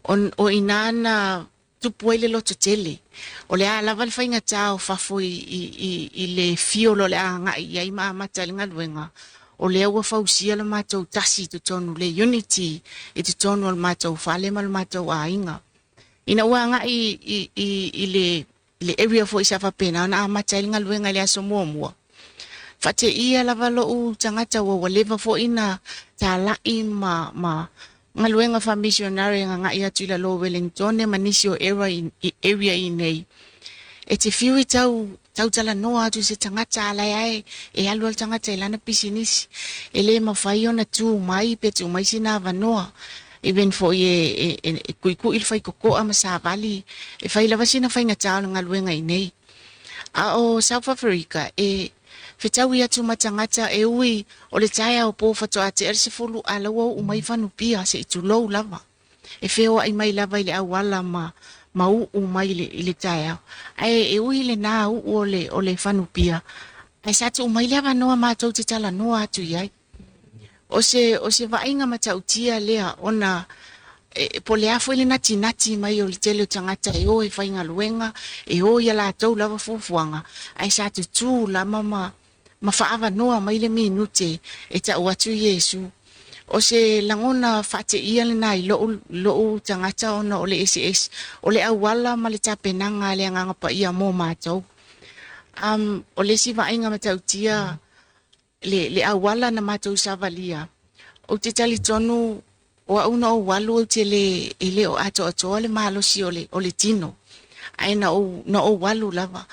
O, o inā na tupu ai le loto tele. O le a lava le faigata o fafo i, i, i, i le fiolo o le a agai i ai ma amata ai le galuega, o lea ua fausia le matou tasi i totonu, le unity i totonu o le matou fale ma le matou aiga. Ina ua agai i, i, i le le area foi sa faapena ona amata ai le galuega i le aso muamua. Faateia lava lou tagata ua ua leva foi na talai ma, ma galuega faamisionare e gagai atu i lalo o Wellingtone ma nisi o era i, i, area i nei. E te fiu i tau, tautalanoa atu i se tagata a lae ae e alu le tagata i lana pisinisi. E le mafai ona tu mai pe tuu mai sina avanoa. Even foi e, e, e, e kuikui le faikokoa ma savali, e fai lava sina faigata o le galuega i nei. A o South Africa, e fetaui atu ma tagata e ui o le taeao po faatoa tea le 10 a la ua oo mai fanupia se i tulou lava. E feoai mai lava i le auala ma ma uu mai i le, i le taeao. Ae e ui i lena uu o le, o le fanupia, ae sa tuu mai le avanoa matou te talanoa atu i ai. O se, o se vaaiga matautia lea ona e, po o le a foi le natinati mai o le tele o tagata e o e faigaluega, e o i a latou lava fuafuaga, ae sa tutū lama ma, ma faaavanoa mai le minute e tau atu Iesu. O se lagona faateia lena i lou, lou tagata ona o le eseese, o le auala ma le tapenaga a le Agaga Paia mo matou. Um, o le isi vaaiga matautia le, le auala na matou savalia, ou te talitonu o au na ou alu ou te le, e le o atoatoa le malosi o le, o le tino. Ae na ou, na ou alu lava.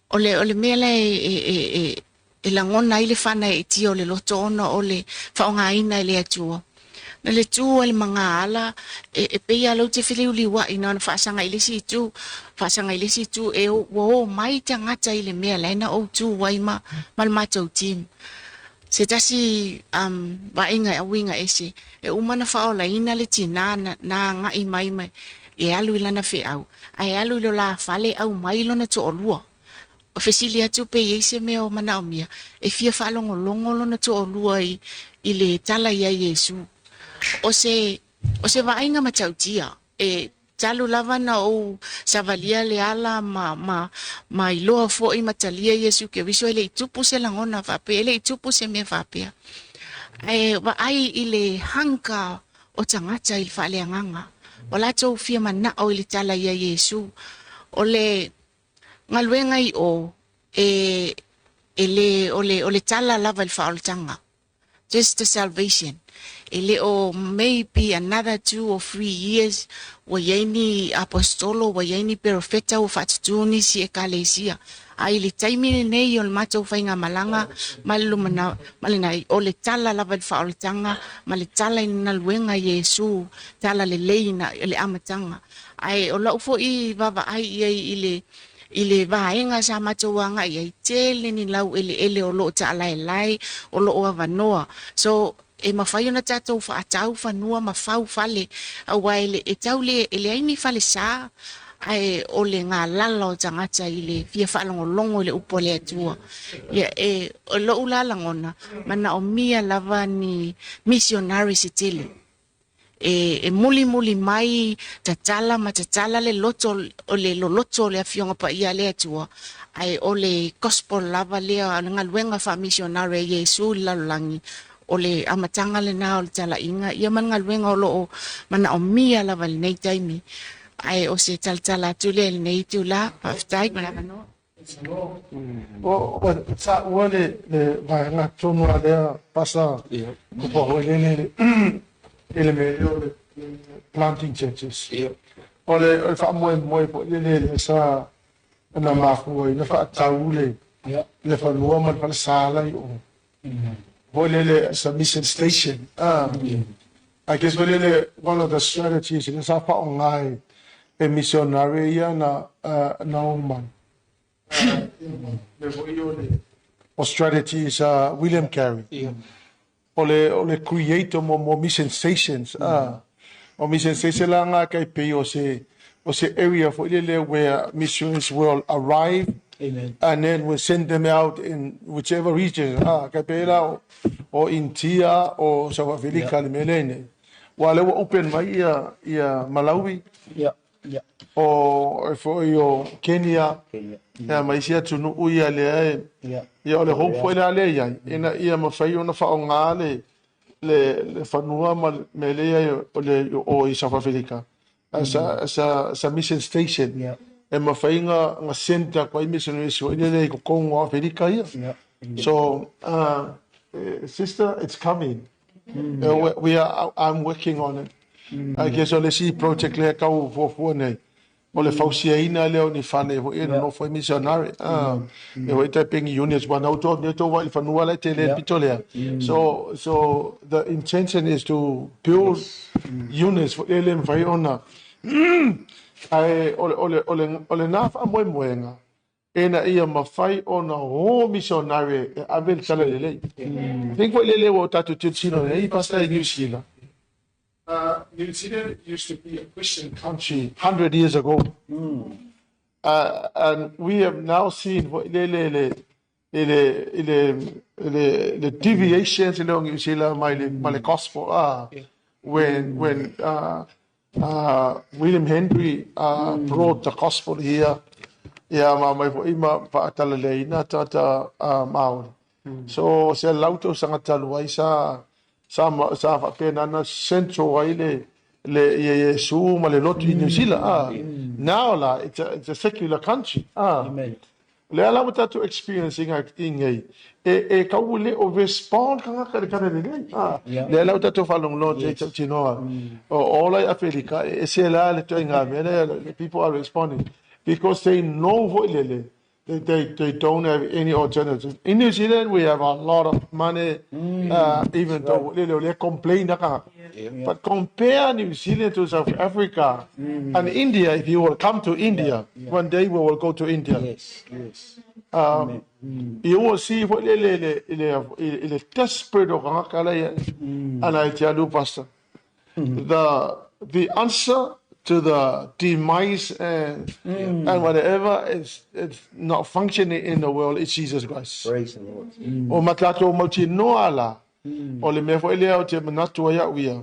O le, o le mea la e, e, e, e, e lagona ai le faanaeetia o le loto ona o le faaaogaina e le Atua. Na le tu a le magaala, e, e pei lava lou te feliuliuai na ona faasaga i le isi itu, faasaga i le isi itu, e ua o mai tagata i le mea la e na ou tu ai ma, ma le matou team. Se tasi um, vaaiga e uiga ese, e uma na faaolaina le tinā na, na agai mai ma e alu i lana feau, ae alu i lo la fale aumai lona toalua. Fesili atu pe i ai se mea o manaomia e fia faalogologo lona toalua i, i le tala iā Iesu. O se, o se vaaiga matautia, e talu lava na ou savalia le ala ma, ma, ma iloa foi ma talia Iesu Keriso e le i tupu se lagona faapea, e le i tupu se mea faapea. Ae vaai i le hunger o tagata i le faaleagaga, ua latou fia manao i le tala iā Iesu. O le Galuega i o, e, e le, o le, o le tala lava i le faaolataga. Just the salvation. E le o maybe another 2 or 3 years ua i ai ni aposetolo, ua i ai ni perofeta ua faatutū nisi ekalesia. A i le taimi lenei o le matou faigamalaga ma le lumana, ma le nai, o le tala lava i le faaolataga ma le tala i le galuega a Iesu, tala lelei na, le amataga. Ae o lau foi vaavaai i ai i le, i le vaega sa matou agai ai, tele ni laueleele o lo o taalaelae, o lo o avanoa. So, e mafai ona tatou faatau fanua ma fau fale, aua e, le, e tau le, e leai ni falesa. Ae o le galala o tagata i le fia faalogologo i le upu a le Atua. Ia, e, o lou la lagona, manaomia lava ni missionary se tele. E, e mulimuli mai tatala ma tatala le loto o le loloto o le Afioga Paia a le Atua, ae o le gospel lava lea, o le galuega faamisionare a Iesu i le lalolagi, o le amataga lena o le talaiga, ia ma le galuega o lo o manaomia lava i lenei taimi. Ae o se talatala atu lea i lenei itula. Faafetai mo le avanoa. Ua taua le vaega tonu lava lea Pastor Kupa foi lele i le mea lea o le planting churches. O le faamoemoe foi lele lea sa na mafua ai ona faatau le fanua ma le falesa la i o. Foi lele as a mission station. I guess foi lele one of the strategies lea sa faaaoga e missionary ia na na o mai. Mea foi o le o strategies a William Carey. O le o le create o mo mission stations. O mission station la nga kai pei o se o se area foi lele where missionaries will arrive. Amen. And then we send them out in whichever region. Ah, kai pei la o, o India o South Africa yeah. le mea lea nei. Ua lea ua open mai ia, ia Malawi. Yeah. Yeah. O e foi o Kenya. Kenya. Ia ma isi atunuu ia lea e. Yeah. Ia o le hope foi lea lea iai. Ina ia mafai ona faaaoga le le, le fanua ma le mea lea iai o le o i South Africa. As a, as a, as a mission station. Yeah. E mafai nga, nga send atu ai missionaries foi lele i totonu o Aferika ia. Yeah. So, sister, it's coming. We, we are, I'm working on it. I guess o le isi project lea e tau fuafua nei, o le fausiaina lea o ni fale foi e nonofo ai missionary. E foi tai pei ni units ua na outou nei outou vaai i le fanua la e tele le pito lea. So, so the intention is to build units foi lea e le mafai ona ae o le, o le, o le, o lena faamoemoega ina ia mafai ona o misionare e ave le tala lelei. I think foi lele ua o tatou tilotilo nei Pastor i New Zealand. New Zealand used to be a Christian country 100 years ago. And we have now seen foi lele le i le i le le le deviations i le o New Zealand mai le mai le gospel when when William Henry brought the gospel here ia ma mai foi ma faatalaleina tagata Māori. So se lau tausaga talu ai sa sa sa faapena na central ai le le ia Iesu ma le lotu i New Zealand. Now la it's a secular country. Amen. Lea la ua tatou experience ina i nei, e, e kau le o respond kangaka i le tala lelei. Ah, lea la ua tatou faalogologo te tautinoa. O ola i Afelika, e ese la le ituaiga mea lea, the people are responding because they know foi lele, they don't have any alternative. In New Zealand, we have a lot of money, even though lele o lea complain na kangaka. But compare New Zealand to South Africa and India, if you will come to India, one day we will go to India. Yes, yes. You will see foi le le le le le le desperate o kangaka la ia ana e te alu pastor. The answer to the demise and whatever is it's not functioning in the world is Jesus Christ. Praise the Lord. O ma tatou mautinoa la O le mea foi lea ou te manatu ai au ia,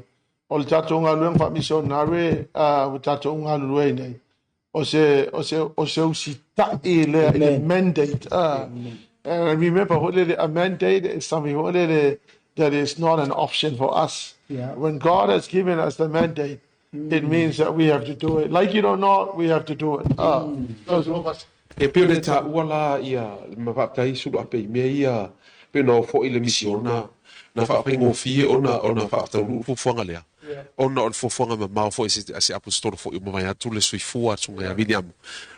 o le tatou galuega faamisionare ua tatou galulue ai nei, o se, o se, o se usitai lea i le mandate. And remember foi lele, a mandate is something foi lele that is not an option for us. Yeah. When God has given us the mandate, it means that we have to do it. Like it or not, we have to do it. Those of us. E pei o le taua la ia ma faafetai Suluape i mea ia pei ona oo foi le misiona na faafaigofie ona ona faataunuu le fuafuaga lea ona o le fuafuaga mamao foi a se Aposetolo foi ua mavae atu le soifua a le Susuga ia Viliamu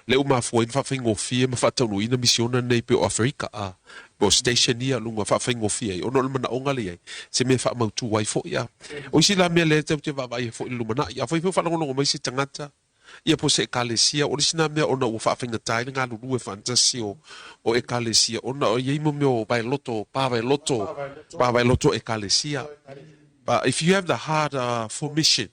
lea ua mafua ai ona faafaigofie ma faataunuuina misiona nei pei o Aferika a po o station ia luga faafaigofie ai ona o le manaoga lea i ai se mea e faamautu ai foi a o isi la mea lea tatou te vaavaai ai foi i le lumanai afai foi o faalogologo mai se tagata Ia po o se Ekalesia, o le isi na mea ona ua faafaigata ai le galulue faatasi o o Ekalesia ona o i ai mo mea o vaeloto, pa vaeloto, pa vaeloto Ekalesia. But if you have the heart for mission,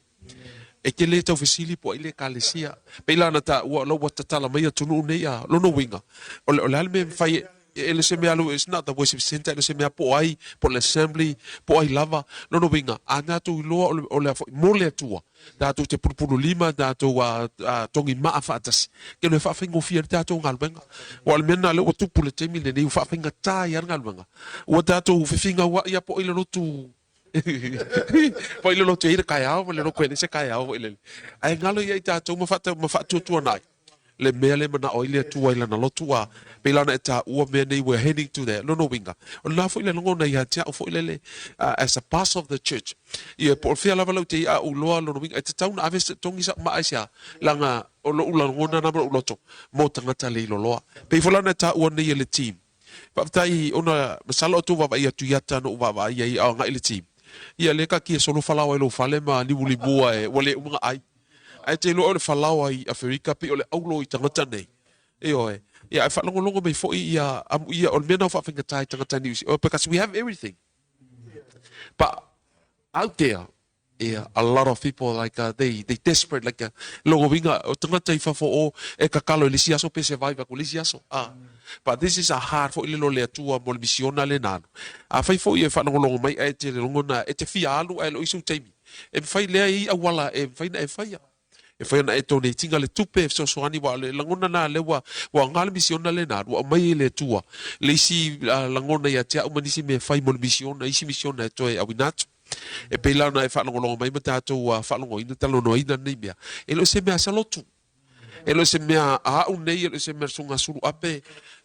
E te le tau fesili po o ai le Ekalesia. Pei la ona taua o la ua tatala mai atunuu nei a lona uiga, o le, o le a le mea e mafai e, e le o se mea alu, it's not the worship centre, e le o se mea po o ai, po o le assembly, po o ai lava. Lona uiga, a tatou iloa o le, o le a foi, mo le Atua, tatou te pulupululima, tatou a, a togi maa faatasi, kelo e faafaigofie ai le tatou galuega. Aua o le mea lena lea ua tupu i le taimi lenei, ua faafaigata ai lava le galuega. Ua tatou fefigauai lava po o ai le lotu po o ai le lotu e i ai le taeao ma le lotu e leai se taeao foi lele. Ae galo ia i tatou ma ma faatuatuanai le mea lea e manao ai le Atua i lana lotu a pei la ona e taua mea nei we're heading to there. Lona uiga, o lena foi le lagona ia te au foi lele as a pastor of the church. Ia po o fea lava lau te i a ou iloa lona uiga e tatau ona ave se togi sau maa i se a leaga o lou lagona na ma lou loto mo tagata le iloloa. Pei foi la ona e taua nei e le team. Faafetai ona masalo o tou vaavaai atu i ata na ou vaavaai ai a o agai le team. Ia lea taatia solo falaoa i lou fale ma limulimua e ua le uma ona ai. Ae te iloa o le falaoa i Aferika pei o le aulo i tagata nei. Ioe. Ia ae faalogologo mai foi ia amuia o le mea na faafaigata i tagata Niu Sila because we have everything. But out there yeah, a lot of people like they they desperate like logo winga o tagata i fafo o e kakalo i le isi aso pe survive aku le isi aso. Ah. But this is a hard foi le lo le Atua mo le misiona le na alu. Afai foi e faalogologo mai ae te logona e te fia alu ae le o i sou taimi. E mafai lea e i auala e mafai na e faia. E fai ona e donatinga le tupe e fesoasoani aua o le lagona na lea ua ua aoga le misiona lena ua aumai e le Atua le isi lagona ia te au ma nisi mea e fai mo le misiona isi misiona e toe auina atu. E pei la ona e faalogologo mai ma tatou faalogoina talanoaina lenei mea e le o se mea a se lotu. E le o se mea a au nei e le o se mea a le Susuga Suluape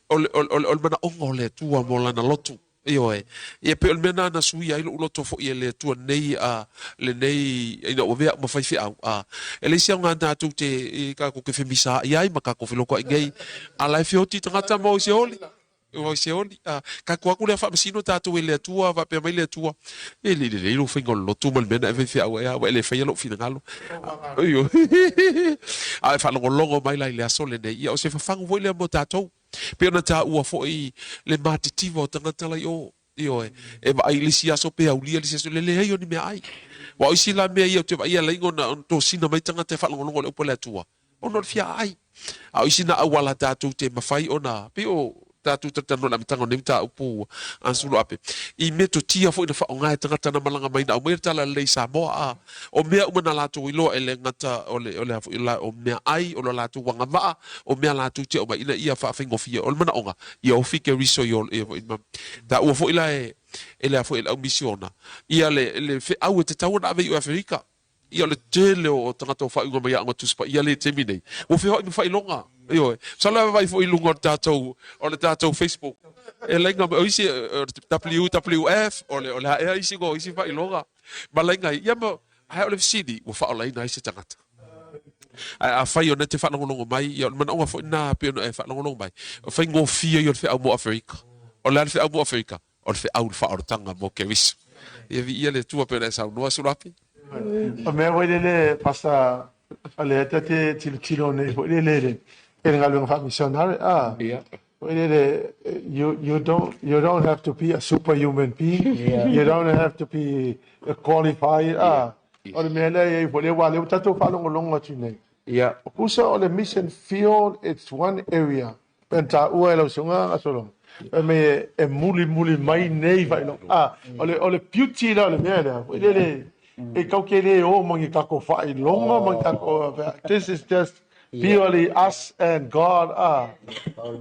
o le o le o le manaoga o le Atua mo lana lotu. Ioe. Ia pei o le mea lena na suia ai lou loto foi e le Atua nei a lenei ina ua avea au ma faifeau. A e leai se aoga tatou te tatou te femisaai ai ma tatou felotoai nei a la e feoti tagata ma o i se oli. O i se oli. A tatou atu lea faamasino tatou e le Atua faapea mai le Atua, e le i lelei lou faiga o le lotu ma le mea na e faifeau ai a ua e le faia lou finagalo. Ioe. A e faalogologo mai la i le aso lenei, ia o se fafagu foi lea mo tatou. Pei ona taua foi le matitiva o tagata la i o, ioe, e vaai i le isi aso pe aulia le isi aso, le leai o ni meaai. Aua o isi la mea ia ou te vaai e ala ai ona tosina mai tagata e faalogologo i le upu a le Atua, ona o le fia aai. A o isi na auala tatou te mafai ona, pei o tatou talatalanoa i le amataga o lenei mataupu a Suluape, i metotia foi na faaaoga e tagata na malaga mai na aumai le Talalelei i Samoa, a o mea uma na latou iloa e le gata o le, o le a foi, o meaai, o lo latou agavaa, O mea latou te aumai ina ia faafaigofie, o le manaoga, ia ofi Keriso i o, ia foi ma taua foi la e, e le a foi e le au misiona, ia le, le feau e tatau ona ave i o Aferika. Ia o le tele o tagata ua faaiuga mai Aoga Tusi Paia lea i le taimi nei, ua feoai ma faailoga. Ioe. Masalo e vaavaai foi i luga o le tatou, o le tatou Facebook, e laina mai, o isi, o le WWF, o le, o le a ea isi, o isi faailoga, ma laina ai. Ia ma, ae o le fesili, ua faaolaina ai se tagata? Ae afai o na te faalogologo mai, ia o le manaoga foi lena pei ona e faalogologo mai, o faigofie ia o le feau mo Aferika. O le a le feau mo Aferika? O le feau i le faaolataga mo Keriso. Ia viia le Atua pei ona e saunoa, Sulapi. O mea foi lele, Pastor, o lea ta te tilotilo nei foi lele i le i le galuega faa-missionary, ah. Ia. Foi lele, you, you don't, you don't have to be a superhuman being. Yeah. You don't have to be qualified, ah. O le mea lea e i ai foi lea, aua o lea ua tatou faalogologo atu nei. Ia. O pusa o le mission field, it's one area. Pei ona taua e lau susuga Solomon, fai mai e, e mulimuli mai nei faailoga. Ah, o le, o le beauty la o le mea lea, foi lele, e kau ke le o ma ni tatou faailoga ma ni tatou, this is just purely us and God. Ah,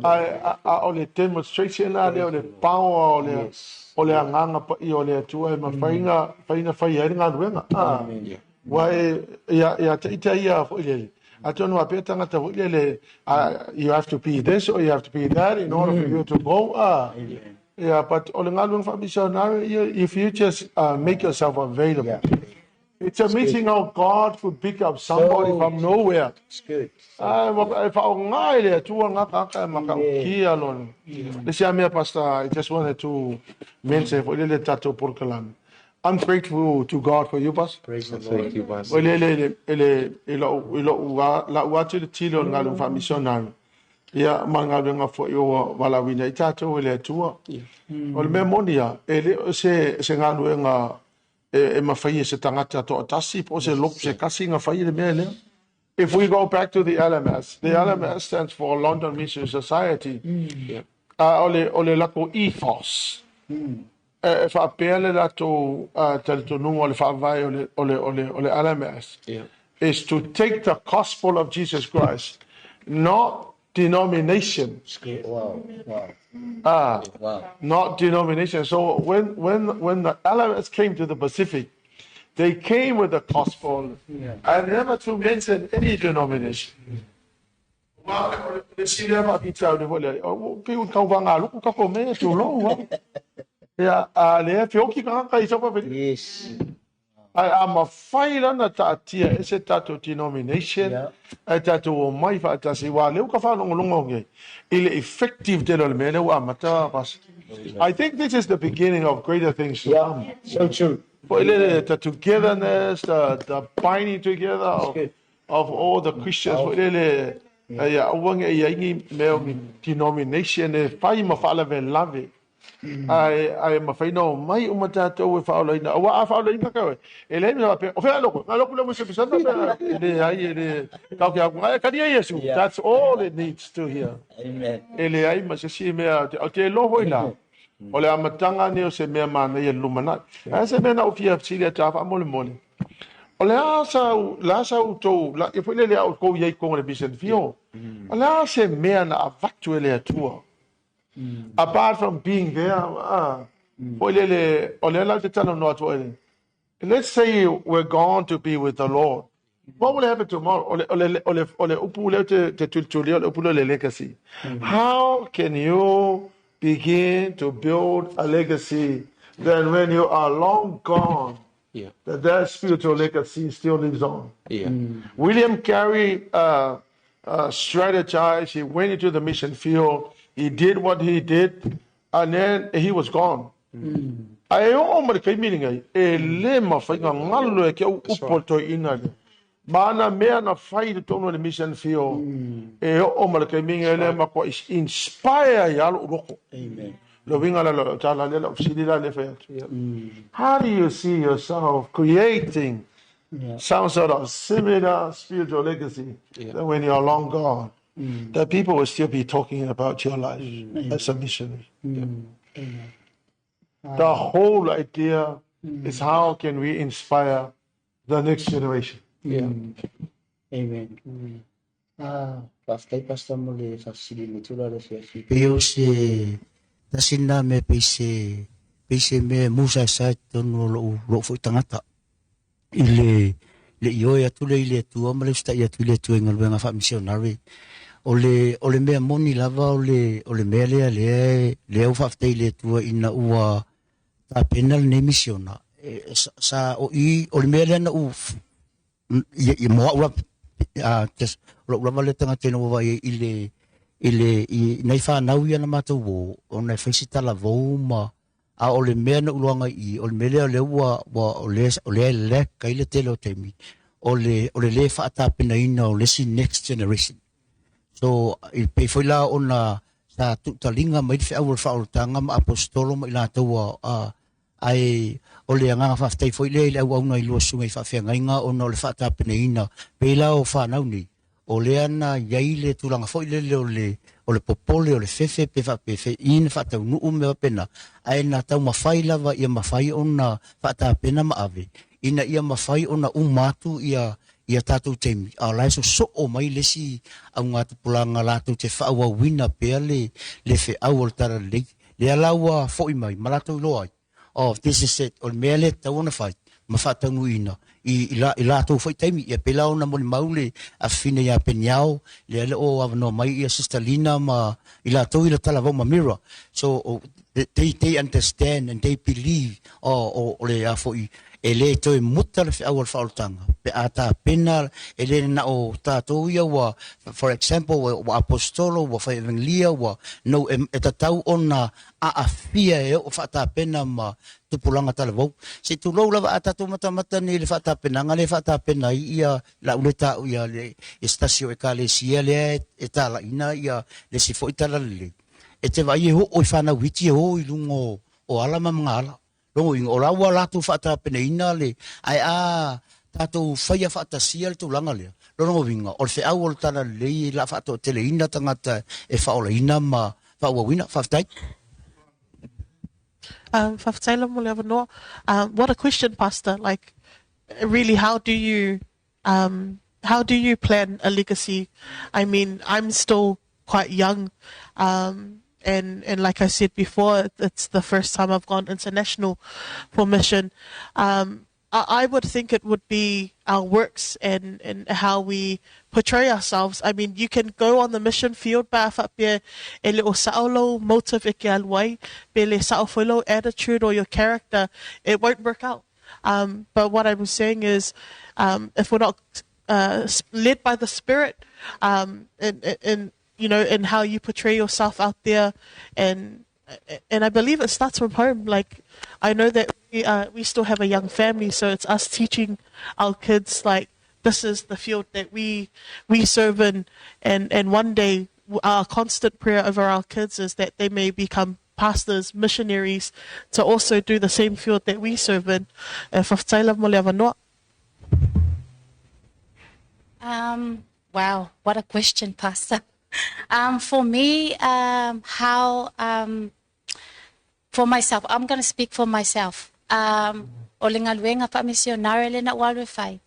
a, a, o le demonstration la lea o le power o le, o le agaga paia o le Atua e mafai ona, mafai ona fai ai le galuega. Ah, ua e, ia, ia te ita ia foi lele, atonu faapea tagata foi lele, you have to be this or you have to be that in order for you to go. Ah, yeah, but o le galuega faamisionare, if you just make yourself available. Yeah. It's amazing how God could pick up somebody So from nowhere. It's good. Ai, ma- e whaonga e le atua ngā kāka e makaukia lona. Le sia mea, Pastor, I just wanted to mention foi lele tatou polokalame. I'm grateful to God for you, Pastor. Praise the Lord. Thank you, Pastor. Foi lele ele ele i lou i lou lau atu le tilo o le galuega faa-missionary. Ia ma le galuega foi ua valaauina ai tatou e le Atua. O le mea moni ia, e le o se se galuega. E, e mafai e se tagata toatasi po o se lotu se tasi ona fai le mea lea. If we go back to the LMS, the LMS stands for London Mission Society. A o le, o le latou ethos, e, e faapea le latou uh, talitonuga o le faavae o le, o le, o le, o le LMS, is to take the gospel of Jesus Christ, not denomination. Wow. Wow. Ah, Wow. not denomination. So when when when the LMS came to the Pacific, they came with the gospel and never to mention any denomination. Wa- le sili lea faafitauli foi lea, o, pei o tauvaga luku tatou mea e tulou ai. Ia, a lea feoki tagata i sau faafeli. Yes. Ae a mafai la ona taatia e se tatou denomination ae tatou omai faatasi, aua o lea ua ta faalogologo nei i le effective tele o le mea lea ua amata, Pastor. I think this is the beginning of greater things to come. So true. Foi lele, the togetherness, the binding together of all the Christians, foi lele, ia aua ne i ai ni mea o ni denomination e fai ma faalavelave. Ae, ae mafai ona omai uma tatou e faaolaina. Aua a faaolaina ka oe, e leai mea faapea, o fea a loko? Nga loku le wese pesana pea, e leai, e le, tau ke aku, ai, kani e Iesu. That's all it needs to hear. Amen. E leai ma se isi mea, o te iloa foi la, o le amataga lenei o se mea manaia i le lumanai. Ae se mea na ou fia fesili atu lava faamolemole, o le a sa, le a sa outou, la, ia foi lele a outou i ai i totonu o le mission field, o le a se mea na avatu e le Atua? Apart from being there, ah, foi lele, o lea la ou te talanoa atu ai, let's say we're gone to be with the Lord. What will happen tomorrow? O le, o le, o le, o le upu lea ou te, te tulitulia, o le upu lea o le legacy. How can you begin to build a legacy then when you are long gone, that that spiritual legacy still lives on? William Carey strategized. He went into the mission field. He did what he did, and then he was gone. Ae oo ma le taimi lenei, e le mafai ona galo e ke au upu o le toeaina lea. Ma ana mea na fai i totonu o le mission field, e oo ma le taimi lenei lea matua inspire ai lava lou loto. Amen. Le uiga la lau tala lea, lau fesili la lea e fai atu. How do you see yourself creating some sort of similar spiritual legacy that when you are long gone, that people will still be talking about your life as a missionary? The whole idea is how can we inspire the next generation? Amen. Ah, faafetai Pastor mo le faafesili i le tula o le afiafi. Pei o se tasi lena mea pei se pei se mea e musaesae i totonu o lou lou foi tagata i le le ioe atu lea i le Atua ma le usitai atu i le Atua i galuega faamisionare. O le o le mea moni lava o le o le mea lea lea lea ua faafetai i le Atua ina ua tapena lenei misiona e, sa, sa o i o le mea lea na ou i, i mo au lava just o lou lava lea tagata ina ua vaai ai i le i le i nai fanau ia na matou o ona e fai se talavou ma a o le mea na ou iloaga i i o le mea lea o lea ua ua o lea o lea e lack ai le tele o taimi o le o le lē faatapenaina o le isi next generation. So i pei foi la ona sa tuutaliga mai le feau o le faaolataga ma aposetolo ma i latou a, a Ae o le agaga faafetai foi lea i le auauna i lua susuga i faafeagaiga ona o le faatapenaina pei la o fanau nei, o lea na i ai le tulaga foi lele o le o le popole o le fefe pe faapefea ina faataunuu mea faapena, ae na taumafai lava ia mafai ona faatapena ma ave ina ia mafai ona uma atu ia ia tatou taimi, a o la e sosoo mai le isi augatupulaga latou te faaauauina pea le le feau o le Talalelei. Lea la ua foi mai ma latou iloa ai, oh, this is it, o le mea lea e tatau ona fai ma faataunuuina i, i, la, i latou foi taimi. Ia pei la ona molimau le afafine ia Peniao, lea le o avanoa mai ia Sister Lina ma i latou i le talavou ma Mira. So, oh, they, they understand and they believe, oh, o, o le a foi, e le toe muta le feau o le faaolataga pe a tapena, e le na o tatou ia ua, for example, ua, ua aposetolo, ua fai evangelia, ua, no, e, e tatau ona aafia e oo faatapena ma tupulaga talavou. Se i tulou lava a tatou matamata nei i le faatapenaga lea e faatapena ai ia lau le ta'u ia le ia se tasi o ekalesia lea e, e tala'ina ia le isi foi talalelei. E te vaai e oo i fanau iti e o i luga o, o ala ma magaala. Lona uiga, o la ua latou faatapenaina le, ae a tatou faia faatasia le tulaga lea, lona uiga, o le feau o le Talalelei la faatoateleina tagata e faaolaina ma faaauauina. Faafetai. Um, faafetai lava mo le avanoa. Um, what a question, Pastor. Like, really, how do you, um, how do you plan a legacy? I mean, I'm still quite young. Um, and, and like I said before, it's the first time I've gone international for mission. Um, I, I would think it would be our works and, and how we portray ourselves. I mean, you can go on the mission field, but faapea e le o sa'o lou motive e ke alu ai, pe le sa'o foi lou attitude or your character, it won't work out. Um, but what I'm saying is, um, if we're not uh, led by the Spirit, um, in, in, you know, in how you portray yourself out there, and and I believe it starts from home. Like, I know that we, uh, we still have a young family, so it's us teaching our kids like this is the field that we we serve in, and and one day our constant prayer over our kids is that they may become pastors, missionaries, to also do the same field that we serve in. E faafetai lava mo le avanoa. Um, wow, what a question, Pastor. Um, for me, um, how, um, for myself, I'm going to speak for myself. Um, o le galuega faamisionare lena ua alu e fai.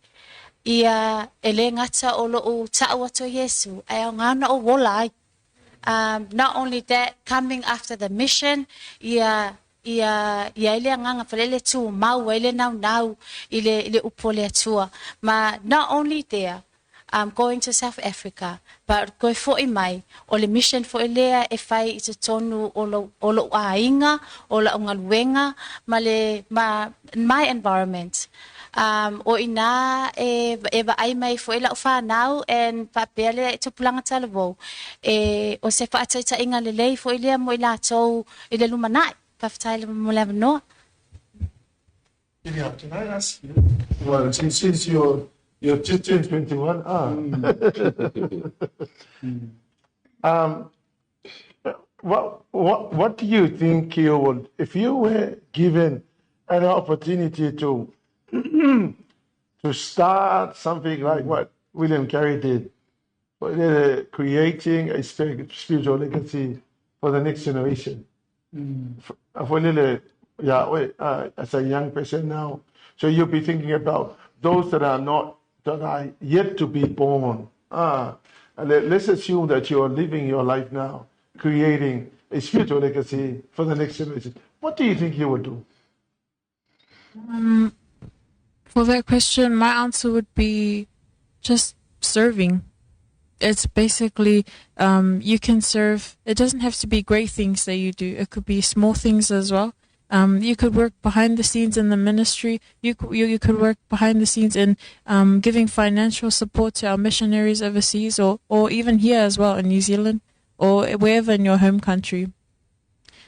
Ia, e le gata o lou ta'u atu o Iesu, ae aoga ona ou ola ai. Um, not only that, coming after the mission, ia, ia i ai le agaga falele tumau ai le naunau i le, i le upu o le Atua. Ma not only there, um, going to South Africa, but koe fo'i mai, o le mission foi lea e fai i totonu o lou, o lou aiga, o la'u galuega, ma le, ma my environment. Um, o inā e, e vaai mai foi la'u fanau and faapea le tupulaga talavou, e, o se fa'ataitaiga lelei foi lea mo i latou i le lumanai. Faafetai lava mo le avanoa. Yeah, can I ask you? Well, since, since you're, you're just turned 21, ah. um, what, what, what do you think you would, if you were given an opportunity to, to start something like what William Carey did, uh, creating a spiritual legacy for the next generation. Mm. For little, yeah, uh, as a young person now, so you'll be thinking about those that are not, that are yet to be born. Ah, let's assume that you are living your life now, creating a spiritual legacy for the next generation. What do you think you would do? Um, for that question, my answer would be just serving. It's basically um, you can serve. It doesn't have to be great things that you do. It could be small things as well. Um, you could work behind the scenes in the ministry. You, you, you could work behind the scenes in um, giving financial support to our missionaries overseas or, or even here as well in New Zealand or wherever in your home country.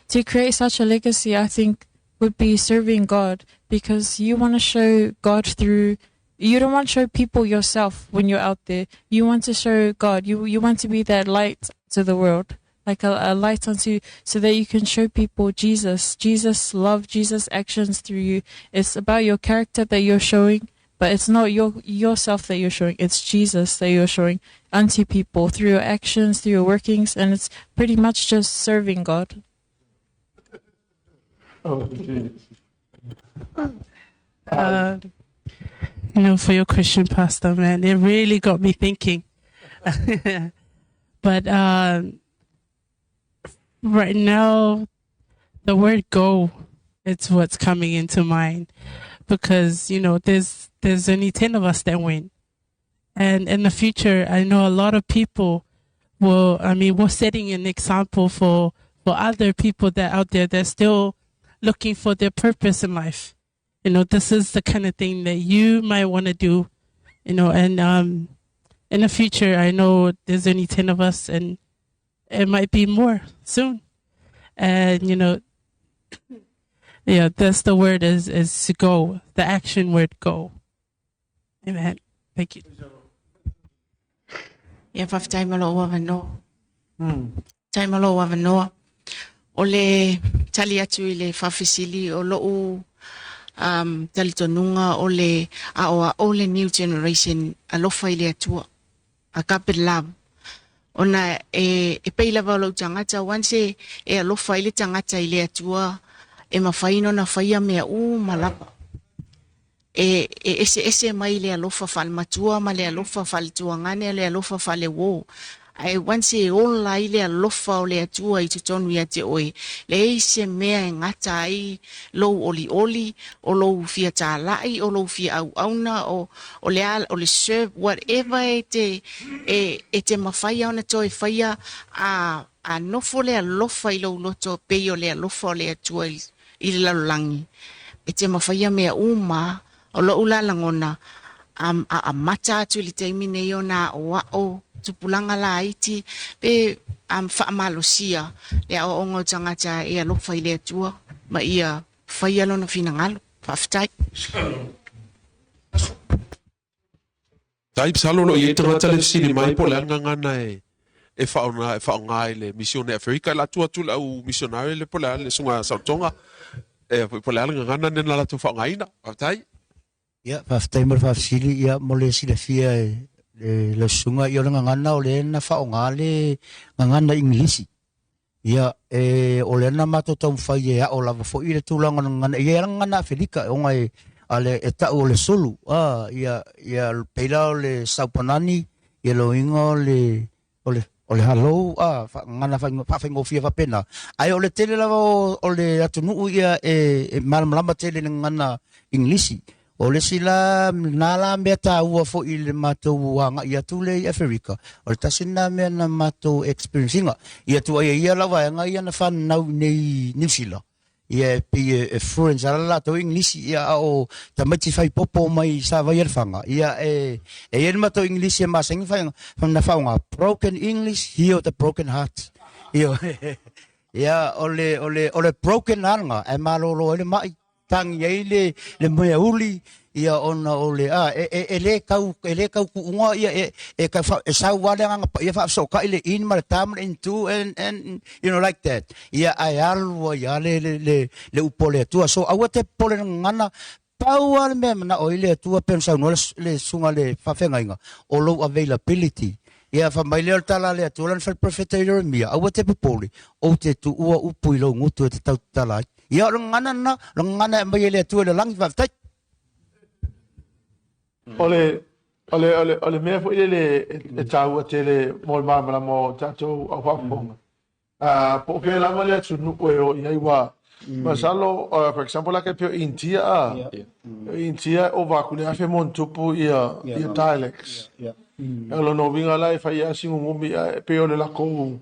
To create such a legacy, I think, would be serving God because you want to show God through you don't want to show people yourself when you're out there. You want to show God. You you want to be that light to the world, like a, a light unto, so that you can show people Jesus, Jesus love, Jesus actions through you. It's about your character that you're showing, but it's not your yourself that you're showing. It's Jesus that you're showing unto people through your actions, through your workings, and it's pretty much just serving God. Oh, geez. Uh, you know, for your question, Pastor, man, it really got me thinking. but um, right now, the word go, it's what's coming into mind because, you know, there's, there's only 10 of us that went. And in the future, I know a lot of people will, I mean, we're setting an example for, for other people that out there that's still looking for their purpose in life. You know, this is the kind of thing that you might want to do, you know, and, um, in the future, I know there's only 10 of us and it might be more soon. And, you know, yeah, that's the word is, is to go, the action word go. Amen. Thank you. Ia faafetai mo lou avanoa. Faafetai mo lou avanoa. O le tali atu i le faafesili o lo'u um, talitonuga o le aoao le new generation alofa i le Atua. Agape love. Ona e, e pei lava o lou tagata, once e, e alofa ai le tagata i le Atua, e mafai ona faia mea uma lava. E, e eseese mai le alofa faalematua ma le alofa faaletuagane, le alofa faaleuō. Ae once e ola ai le alofa o le Atua i totonu ia te oe, leai se mea e gata ai lou olioli, o lou fia talai, o lou fia auauna, o, o le a, o le serve, whatever e te, e, e te mafai ona toe faia, a, a nofo le alofa i lou loto pei o le alofa o le Atua i, i le lalolagi. E te mafaia mea uma, o lo'u la lagona, um, a amata atu i le taimi nei ona aʻoaʻo tupulaga laiti pe um, faamalosia le aoaoga o tagata e alofa i le Atua ma ia faia lona finagalo. Faafetai. Tai masalo o lo o i ai tagata le fesili mai po o le a le gagana e e faaaoga e faaaoga i le misione Aferika. E latu atu le au misionare le po o le a le susuga Saotoga e po o le a le gagana lea na latou faaaogaina. Faafetai. Ia, faafetai mo le faafesili, ia, mo le silafia e le lau susuga, ia o le gagana o lea na faaaoga le gagana Igilisi. Ia, e, o lea na matou taumafai e ao lava foi le tulaga o le gagana, e i ai lava le gagana Afelika, ona e, a le, e tau o le Zulu, a, ia, ia, pei la o le Saupanani, ia loiga o le, o le, o le hello, a, gagana faafaigofie faapena. Ae o le tele lava o, o le atunuu ia e, e malamalama tele i le gagana Igilisi. O le isi la, na la mea taua foi i le matou agai atu lea i Aferika, o le tasi lena mea na matou experience ina. Ia tuai ai ia lau vaega ia na fanau i nei i Niu Sila, ia e pei e fluent lava le latou Igilisi, ia a o tamaiti fai popo mai Savaii a Lefaga, ia e e i ai le matou Igilisi e masani ona faaaoga, broken English heal the broken heart. Ia, ia o le, o le, o le broken lava lena, ae malolo ai le mai. Tagi ai le, le mea uli, ia ona o le, a, e, e, e le tau, e le tau kuuga, ia, e, e, tau fa, e sau lava le agaga paia faafesootai le in ma le ta ma le into and, and, you know, like that. Ia, ae alu ai lava le, le, le, le upu a le Atua. So, aua te popole gagana, pau lava le mea e manao ai le Atua pei ona saunoa le, le susuga i le faafeagaiga, o lou availability. Ia, fai mai lea o le tala a le Atua lana fai le perofeta Ieremia, aua te popole, ou te tuua upu i lou gutu e te tautatala ai. Ia, o le gagana lena, o le gagana e aumai e le Atua i le lagi, faafetai. O le, o le, o le, o le mea foi lele e taua tele mo le malamalama o tatou au faafofoga, po o fea lava le atunuu e o i ai, ua, masalo, for example, like e pei o India, a, India e ova atu le 1000+ ia, ia dialects. O lona uiga la e fai lava si gugumi ae pei o le latou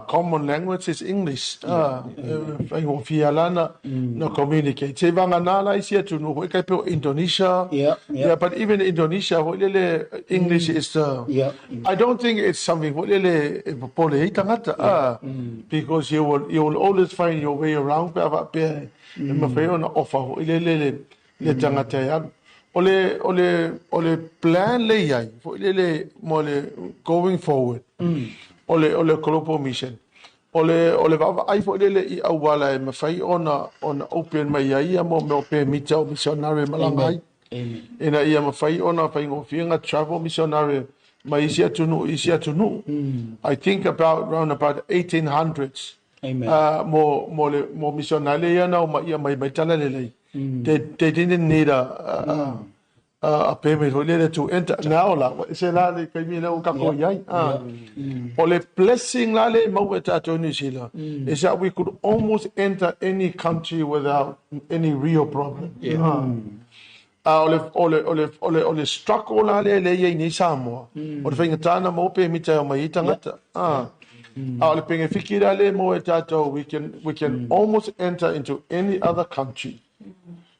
common language is English. E faigofie lava la na communicate. Se i vagana la isi atunuu foi tai pei o Indonesia. Yeah, but even Indonesia foi lele English is the I don't think it's something foi lele e popole ai tagata because you will always find your way around pe a faapea e mafai ona offer foi lele le tagata e alu. O le, o le, o le plan le i ai, foi lele mo le going forward, o le, o le global mission, o le, o le vaavaai foi lele i auala e mafai ona, ona open mai ai ia mo mea o pemita o missionary e malaga ai. Ina ia mafai ona faigofie ona travel missionary mai isi atunuu i isi atunuu. I think about round about 1800s mo, mo le, mo missionary ia na omai ia mai mai Talalelei. They, they didn't need a, a, a, a permit foi lele to enter. Now la, ua ese la le taimi lea ua tatou i ai. O le blessing la lea e maua e tatou i New Zealand is that we could almost enter any country without any real problem. A o le, o le, o le, o le, o le struggle la lea lea e i ai nei Samoa, o le faigata ona maua pemita e omai ai tagata. A o le penefiki la lea e maua e tatou, we can, we can almost enter into any other country.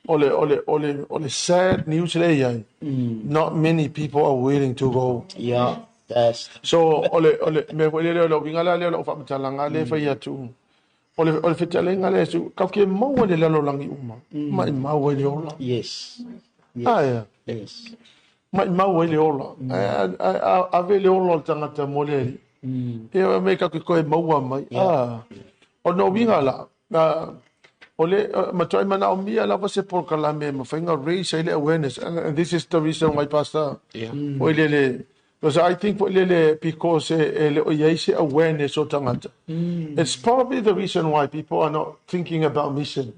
O le, o le, o le, o le sad news lea e i ai, not many people are willing to go. Yeah, that's. So, o le, o le mea foi lele, o le uiga la lea o lau faamatalaga lea e fai atu, O le, o le fetalaiga lea Iesu, kau ke maua le lalolagi uma, maimau ai le ola. Yes. Yes. Aia. Yes. Maimau ai le ola. Ae ave le ola o le tagata mo le Alii. Ia me kau ke koe maua mai. Ah. O lona uiga la, o le matuai manaomia lava se polokalame e mafai ona raise ai le awareness and this is the reason why Pastor foi lele because I think foi lele because e le o i ai se awareness o tagata. It's probably the reason why people are not thinking about mission.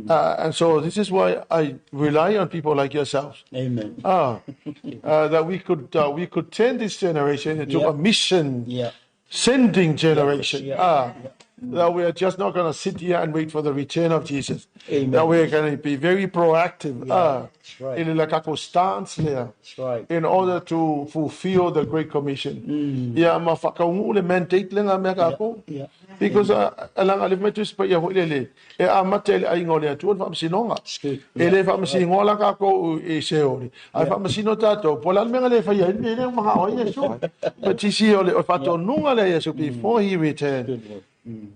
And so this is why I rely on people like yourselves. Amen. That we could we could turn this generation into a mission sending generation. That we are just not going to sit here and wait for the return of Jesus. Amen. That we are going to be very proactive. That's right. I le tatou stance lea. That's right. In order to fulfill the Great Commission. Ia ma faataunuu le mandate lena mea tatou. Because leaga le fai mai Tusi Paia foi lele, e amata i le aiga o le Atua le faamasinoga. good. E le faamasinoa la tatou i Seoli, ae faamasino tatou, po o le a le mea na le faia ai le mea lea ua manao ai Iesu. But you see, o le faatonuga lea a Iesu before he returned,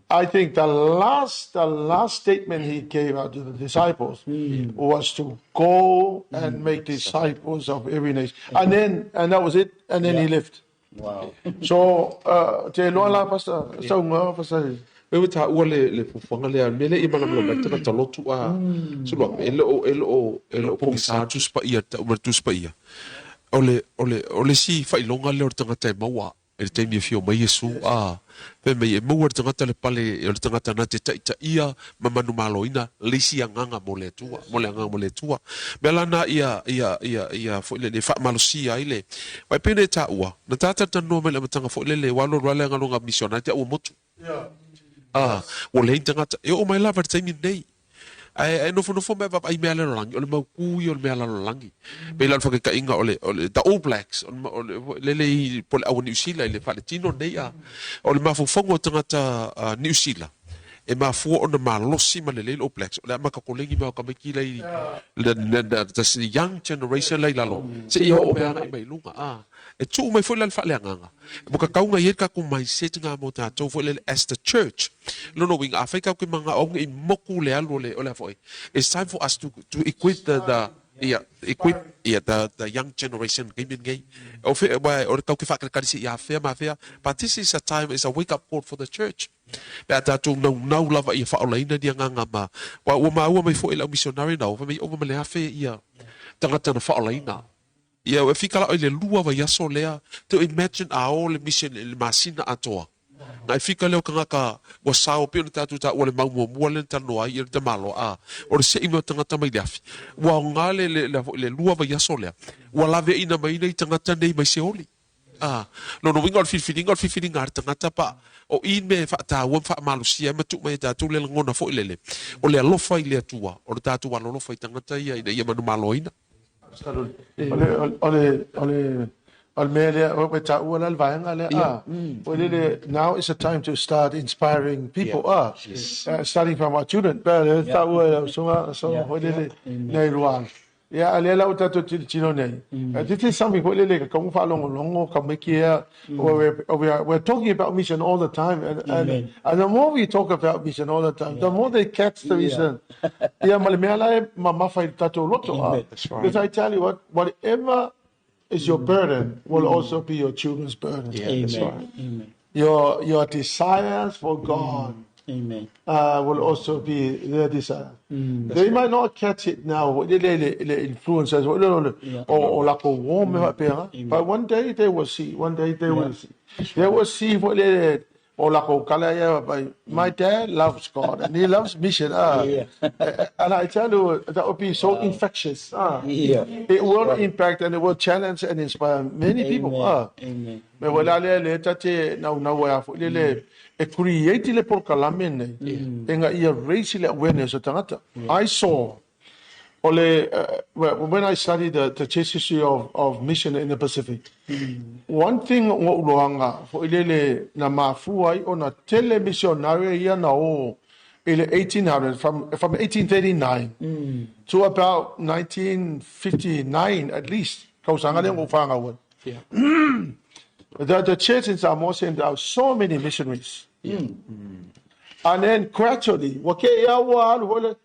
I think the last, the last statement he gave out to the disciples was to go and make disciples of every nation. And then, and that was it, and then he left. Wow. So, te iloa la Pastor, sauga Pastor. Mea ua taua le le fuafuaga lea, mea lea e malamalama ai le tagata lotu a Suluape, e le o e le o e le o pogisa le Tusi Paia, tau mai le Tusi Paia. O le o le o le isi faailoga lea o le tagata e maua i le taimi e afio mai Iesu, a fai mai e maua e le tagata le pale o le tagata na te taitaia ma manumaloina le isi agaga mo le Atua, mo le agaga mo le Atua. Mea la na ia ia ia ia foi lele e faamalosia ai le aua e pei ona e taua, na ta talatalanoa mai i le amataga foi lele ua alualu lava le galuega misionari te au ua motu. A, ua leai ni tagata. E oo mai lava i le taimi lenei. Ae, ae nofonofo ma e vaavaai mea lalolagi, o le mautu ia o le mea lalolagi. Pei la o le faataitaiga o le, o le, the All Blacks, o le, o le, lele i, po o le au a Niu Sila i le faaletino lenei, a. O le mafaufauga o tagata Niu Sila, e mafua ona malosi ma lelei le All Blacks, o le amata koleni mai o tamaiti la i, the, the, the, the young generation la i lalo, seia oo mai agai mai i luga, a. E tuu mai foi la le faaleagaga, ua tatau ona i ai le tatou mindset lena mo tatou foi lele as the church. Lona uiga, afai tatou te manao aua ne i motu le alu o le, o le a foi, it's time for us to, to equip the, the, ia, equip, ia, the, the young generation i le taimi lenei. O fea, aua o le tatou te faatalitali ia fea ma fea, but this is a time, it's a wake up call for the church. Pe a tatou naunau lava ia faaolaina ni agaga ma, aua ua maua mai foi e le au misionari na o, fai mai ova ma le 1000 ia tagata na faaolaina. Ia e fika i le lua vaiaso lea, to imagine a o le mission i le masina atoa. Na e fika lea o tagata ua sao pei ona tatou taua le mau muamua lea na talanoa ai ia le tamaloa a o le sei mai o tagata mai le afi. Ua aoga le le le le lua vaiaso lea, ua laveaiina mai nei tagata nei mai Seoli. A, lona uiga o le filifiliga o le filifiliga a le tagata pa o i le mea e faataua ma faamalosia ai ma tuu mai e tatou le lagona foi lele o le alofa i le Atua, o le tatou alolofa i tagata ia ina ia manumaloina. O le, o le, o le mea lea, ua taua la le vaega lea, a, foi lele, now is the time to start inspiring people, a, starting from our children, pe lea taua e lau susuga, so foi lele, nei lua. Ia, a lea la ua tatou tilotilo nei, this is something foi lele, ka kaunga faalogologo, ka maiki ea, we're, we're talking about mission all the time, and, and, and the more we talk about mission all the time, the more they catch the mission. Ia, ma le mea la e mamafa i le tatou loto. Amen. That's right. Because I tell you what, whatever is your burden will also be your children's burden. Yeah, that's right. Amen. Your desires for God Amen. will also be their desire. They might not catch it now, le le le le influencers, le le Yeah. o o lakou uo ma mea faapea, but one day they will see, one day they will see. They will see foi le o lakou kala ia mai, my dad loves God and he loves mission. Yeah. And I tell you, that would be so infectious. Yeah. It will impact and it will challenge and inspire many people. Amen. Me wa la lea le ta te naunau ai a foi le le e create le polokalame nei ina ia raise le awareness o tagata. I saw o le when I studied the the church history of of mission in the Pacific, one thing ua ou loaga foi lele na mafua ai ona tele missionary ia na o i le 1800 from from 1839 to about 1959 at least tausaga lea na ou fanau ai. The the church in Samoa sent out so many missionaries. And then gradually, ua kei a ua alu foi le,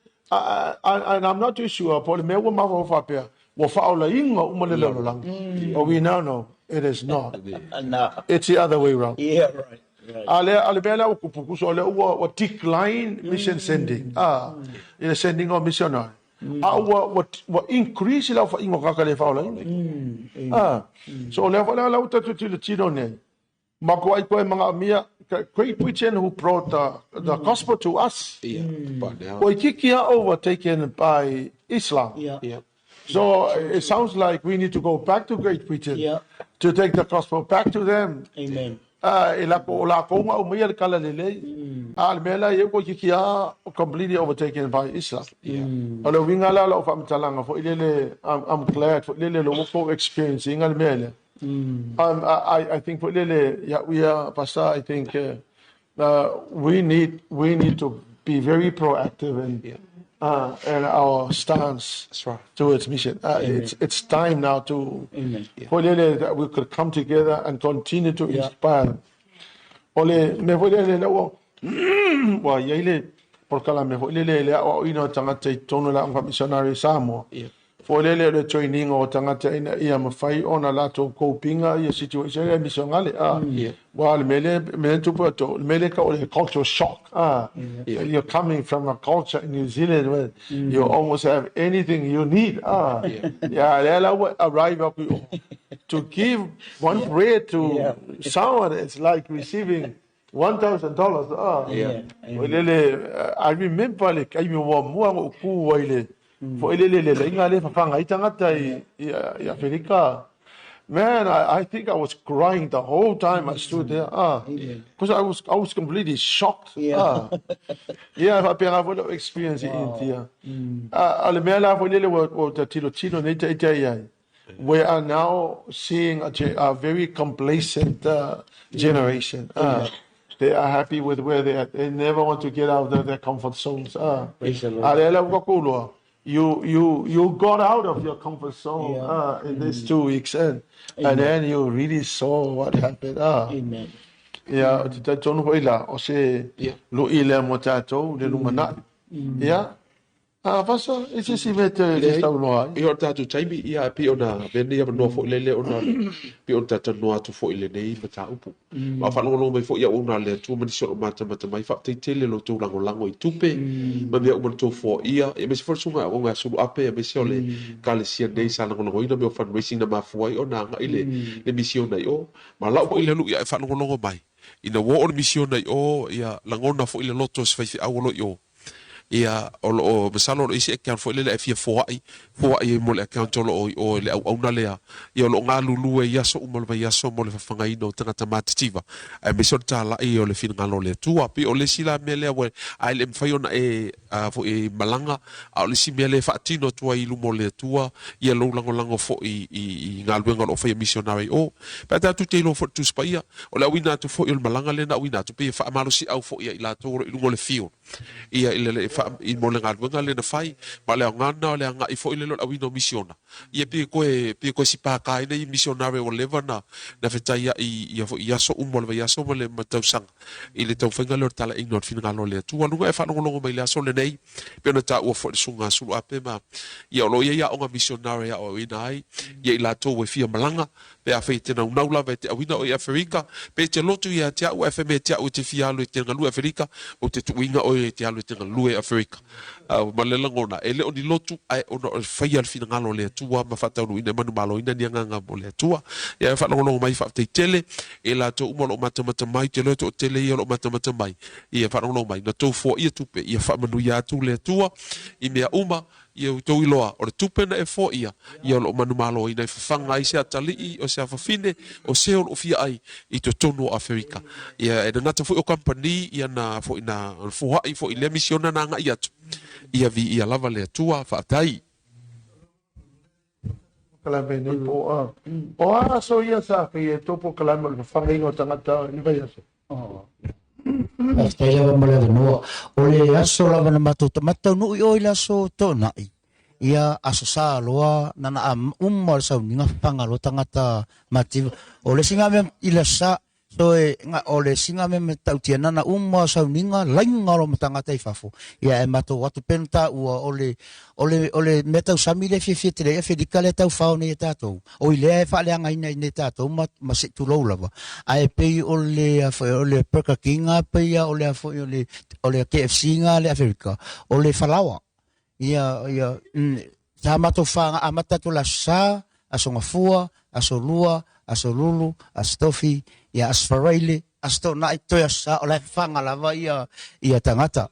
and I'm not too sure po o le mea ua mafaufau faapea, ua faaolaina uma le lalolagi. But we now know it is not. No. It's the other way round. Yeah, right. A lea, a le mea lea ua tupu, tusa o lea ua, ua decline mission sending, a, i le sending o missionary. A ua, ua, ua increase le aofaiga o tagata le faaolaina. A, so o lea foi la la ua tatou tilotilo nei, matuai toe manaomia, Great Britain who brought the, the gospel to us, toeitiiti lava overtaken by Islam. So it sounds like we need to go back to Great Britain yeah. to take the gospel back to them. Amen. Uh, e lako, o lākou na aumaia le tala lelei. Mm. A le mea la ia toeitiiti a completely overtaken by Islam. Yeah. Mm. O le uiga la lau faamatalaga foi lele, I'm, I'm glad foi lele lo ua experience inga le mea lea. Mm. Um, I, I think foi lele, yeah, we are, Pastor, I think uh, uh, we need we need to be very proactive in yeah. uh, in our stance That's right. towards mission. Uh, it's it's time now to Amen. foi lele that we could come together and continue to Yeah. inspire. O le mea foi lele la ua ua i ai le polokalame foi lele le aoaoina o tagata i totonu o le Aoga Faa-Misionare i Samoa. Yeah. Foi lele o le training o tagata ina ia mafai ona latou coping-a ia situation ia misionale a. Yeah. Aua o le mea lea mea lea e tupu atu, o le mea lea e tau o le cultural shock a. Yeah. You're coming from a culture in New Zealand where you almost have anything you need a. Yeah. Yeah, lea la ua arrive atu i o. To give one prayer to Yeah. someone, it's like receiving $1,000. Ah. Yeah. Foi lele, I remember le taimi muamua na ou tu ai le, foi lele le laina lea e fafaga ai tagata i, i, i Aferika. Man, I, I think I was crying the whole time I stood there. Ah. Because I was, I was completely shocked. Yeah. Ah. Yeah, faapena foi lau experience i India. Ah, o le mea la foi lele ua, ua ta tilotilo nei ita i ai. We are now seeing a, a very complacent uh, generation. Uh, they are happy with where they are. They never want to get out of their comfort zones. Uh, Praise the Lord. a lea la ua kouloa, you, you, you got out of your comfort zone Yeah. uh, in these 2 weeks and, and then you really saw what happened. Uh, Amen. Ia, ou te talitonu foi la, o se Yeah. lu'i lea mo tatou, le lumanai. Ia, a Fasa, e se isi mea te Leai. saunoa ai. Ia o le tatou taimi, ia e pei ona avea lenei avanoa foi lele ona pei ona talatalanoa atu foi i lenei mataupu. Ma faalogologo mai foi auauna a le Atua ma nisi o lo o matamata mai, faafetai tele lo outou lagolago i tupe ma mea uma na outou foaia, ia aemaise foi le susuga auauna ia Suluape, aemaise o le Ekalesia nei sa lagolagoina mea o fundraising na mafua ai ona agai le le misiona i o. Ma lau foi lea lu'i ae faalogologo mai, ina ua oo le misiona i o, ia lagona foi le loto o se faifeau o lo o i o. Ia, o lo o, masalo o lo o i ai se account foi lele ae fia foai, foai ai mo le account o lo o i o i le auauna lea. Ia, o lo o galulue i aso uma o le vaiaso mo le fafagaina o tagata matitiva, aemaise o le talai o le finagalo o le Atua. Pei o le isi la mea lea ua, ae le mafai ona e, a foi e malaga, a o le isi mea lea e faatino atu ai i luma o le Atua, ia lou lagolago foi i, i galuega o lo o faia misionare i o. Pe a tatou te iloa foi i le Tusi Paia, o le auina atu foi o le malaga lea na auina atu, pei e faamalosiau foi ia i latou o lo o i luga o le field. Ia i le, i mo le galuega lea na fai, ma o le aoga lena o le agai foi lele o le auina o misiona. Ia pei e toe, pei e toe sipākāina ia misionare ua leva na, na fetaiaʻi ia foi i aso uma o le vaiaso ma le ma tausaga i le taumafaiga lea o le talaʻiina o le finagalo o le Atua. Luga e faalogologo mai i le aso lenei, pei ona taua foi e le Susuga a Suluape ma, ia o lo o i ai aoga misionare e aoaoina ai ia i latou e fia malaga, Pe afai e te naunau lava e te auina oe i Aferika, pe e te lotu ia te a'u ae fai mai e te a'u e te fia alu e te galue Aferika, ou te tuuina oe e te alu e te galue Aferika. Ma le lagona, e le o ni lotu, ae ona o le faia o le finagalo o le Atua ma faataunuuina e manumaloina ni agaga mo le Atua. Ia e faalogologo mai faafetai tele e latou uma o lo o matamata mai, ou te iloa e toatele ia o lo o matamata mai, ia faalogologo mai, na tou foaia tupe, ia faamanuia atu le Atua i mea uma, Ia outou iloa, o le tupe na e foaia, ia o lo o manumaloina e fafaga ai se atalii, o se afafine, o se o lo o fia ai i totonu o Aferika. Ia e gata foi o kamupani, ia na foi na foai foi i lea misiona na agai atu. Ia viia lava le Atua, faafetai. Polokalame nei po a. O a aso ia sa faia e tou polokalame o le fafagaina o tagata i le vaiaso? Faafetai lava mo le avanoa. O le aso lava na matou matou taunuu i o i le aso Toonai, ia Aso Sa loa na na uma o le sauniga fafaga loa tagata matitiva. O le isi mea i le Aso Sa, So e nga o le singa me me tautia nana uma sauniga laina o lo matagata i fafo ia e matou atu pea na taua o le o le o le mea tausami lea e fiafia tele ai Afelika lea e taufao nei e tatou oi lea e faaleagaina i nei tatou ma ma se i tulou lava ae pei o le a foi o le Burger King a pei a o le a foi o le o le KFC nga le Afelika o le falaoa ia ia sa matou fa amata atu le Aso Sa, Aso Gafua, Aso Lua, Aso Lulu, Aso Tofi, ia Aso Faraile, Aso Toonai, toe Aso Sa, o la e fafaga lava ia ia tagata.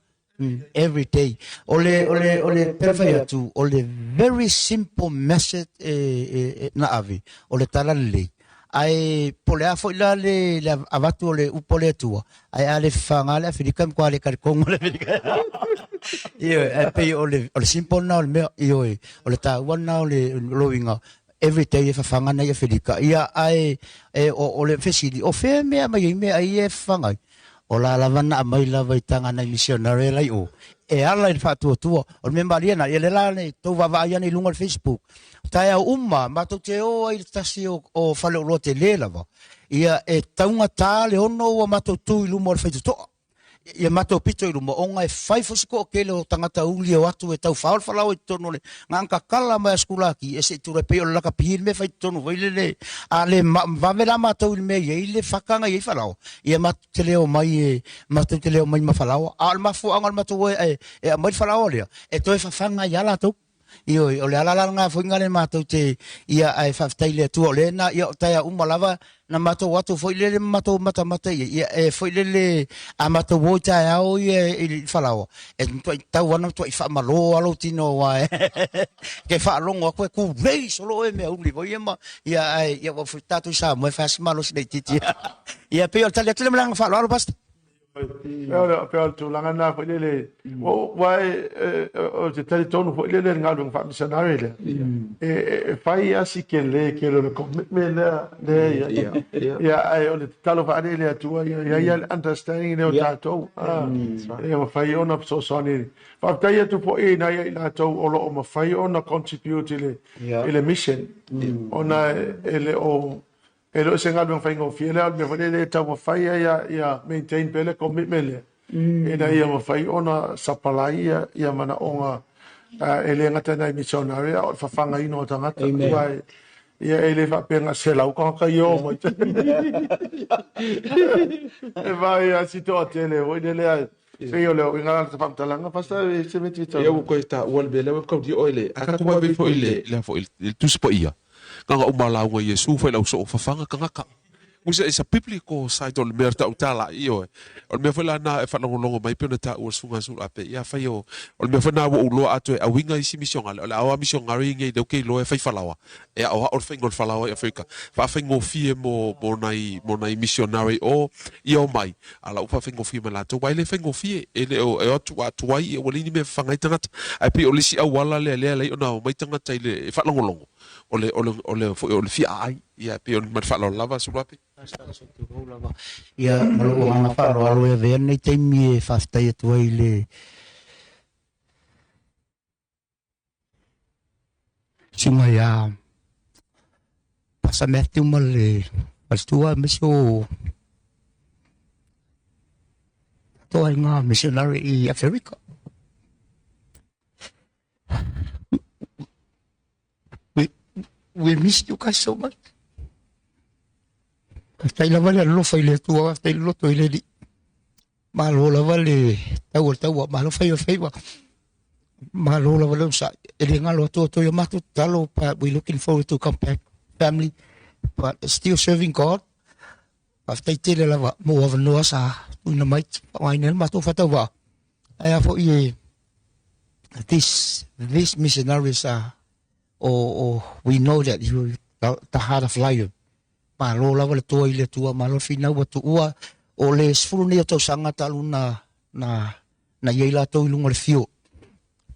Every day. O le o le o le pei ona fai atu, o le very simple message e e e na ave, o le tala lelei. Ae po o le a foi la le le avatu o le upu a le Atua, ae a le fafaga le Afelika, e matua le talitonu le Afelika. Ioe, ae pei o le o le simple lena o le mea, ioe, o le taua lena o le loiga, every day e fafaga nai Afelika. Ia, ae e, o, o le fesili, o fea mea mai ai mea ai e fafaga ai? O la lava na aumai lava i taga nai missionary la i o, e ala i le faatuatua. O le mea malie lena, ia lea la nei tou vaavaai ane i luga o le Facebook, taeao uma matou te o ai i le tasi o, o faleoloa tele lava, ia e taugata le ono ua matou tu i luma o le faitotoa. Ia matou pito i luma, ona e fai foi si toatele o tagata uli e o atu e taufao le falaoa i totonu o le gagakakala mai a Sikulaki e se i tulai pei o le lakapi le mea e fai i totonu foi lele. A le vave la matou i le mea e i ai le faka na i ai falaoa, ia matou te le omai e matou te le omai ma falaoa. A o le mafuaaga o le matou o e aumai le falaoa lea, e toe fafaga ai lava latou. Ioe, o le ala la lena foi lena le matou te, ia, ae faafetai i le Atua, o lea na, ia, o taeao uma lava, na matou o atu foi lele ma matou matamata i ai, ia, e foi lele, a matou o i taeao ia i le falaoa, e matuai tau lava ona matuai faamalo lava lou tino aua e te faalogo atu e tulei solo oe mea uli foi ia ma, ia, ae, ia, ua foi tatou i Samoa e fai lava si malosi laitiiti. Ia, pei o le tali atu lea ma le agaga faaaloalo, Pastor. Pei o le tulaga lena foi lele, aua o te talitonu foi lele i le galuega faamisionare lea, e fai lava si tele tele o le commitment lea lea e i ai. Ia, ae o le tatalo faale i le Atua, ia i ai lava le understanding lea o tatou, e mafai ona fesoasoani. Faafetai atu foi i nai a i latou o lo o mafai ona contribute i le mission, ona e le o E le o se galuega faigofie lea, o le mea foi lele e taumafai ai ia maintain pea le commitment lea, ina ia mafai ona supply ia manaoga e le gata i nai missionary a o le fafagaina o tagata. Aua ia e le faapea na 100 tagata ia o mai. E vai lava si toatele foi lele ae pei o le uiga la o le faamatalaga Pastor e se mea te Ia ua koe taua le mea lea ua taulia oe le a tatou vaivai foi le le foi le Tusi Paia na ona uma lauga Iesu fai lau soo fafaga tagata Musa is a biblical side o le mea tau tala ioe o le mea foi la na e faalogologo mai pei ona taua le susuga Sulu Ape ia fai o o le mea foi na ua ou iloa atu e auiga isi misionale o le aoa misionari nei lea ou te iloa e fai falaoa e aoao le faiga o le falaoa i Afrika faafaigofie mo mo nai mo nai misionari o ia omai A la ua faafaigofie mai latou, aua e le faigofie, e le o, e o atu a tuai, ia ua leai ni mea e fafaga ai tagata. Ae pei o le isi auala lea lea e ala ai ona omai tagata i le, e faalogologo, o le, o le, o le foi o le fia aai. Ia, e pei o le, ma le faaaloalo lava Suluape. Ia, ma lou agaga faaaloalo e avea lenei taimi e faafetai atu ai i le Susuga ia Pastor Matthew ma le faletua aemaise o tatou aiga missionary i Aferika. We miss you guys so much. Faafetai lava le alofa i le Atua, faafetai le loto i le Alii. Malo lava le tau o le taua, malo fai o le faiva. Malo lava le onosai. E le galo atu atu i o matou tatalo, but we looking forward to come back family, but still serving God. Faafetai tele lava mo avanoa sa tuuina mai, faaaogaina ai le matou faatauvaa. Ae a foi e this missionaries are or we know that you the heart of lion. Malo lava le toa i le Atua, malo le finau ua tuua o le 10 nei o tausaga talu na na na i ai latou i luga o le fio.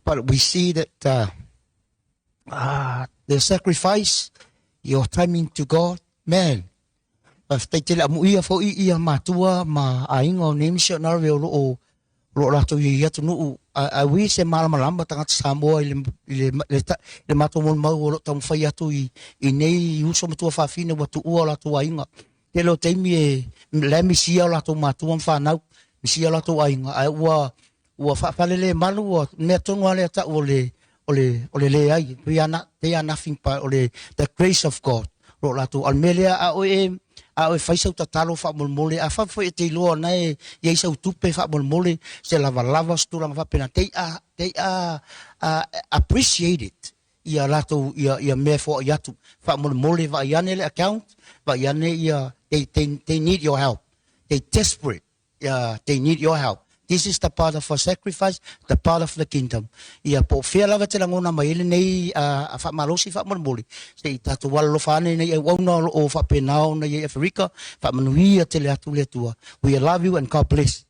But we see that the sacrifice, your timing to God, man, Faafetai tele amuia foi ia matua ma aiga o nei missionary o loo o loo latou i ai atunuu. I wish e malamalama tagata Samoa i le i le i le matou molimau o loo taumafai atu i i nei uso ma tuafafine ua tuua o latou aiga. Tele o taimi e la e misia o latou matua ma fanau, misia o latou aiga, ae ua ua faafalelemalu ua mea tonu lava lea tau o le o le o le leai. We are not, they are nothing but o le the grace of God o lo o latou. A o le mea lea, a oe e a oe fai sau tatalo faamolemole, afai foi e te iloa o na e i ai sau tupe faamolemole, se lavalava, se tulaga faapena, they are they are appreciated ia latou ia ia mea e foai atu. Faamolemole vaai ane le account, vaai ane ia they they they need your help. They desperate. Ia they need your help. This is the part of a sacrifice, the part of the kingdom. Ia po o fea lava e te lagona mai ai lenei a faamalosi faamolemole, se i tatou alolofa ane nei auauna o lo o faapena ona i ai Aferika, faamanuia tele atu le Atua. We love you and God bless.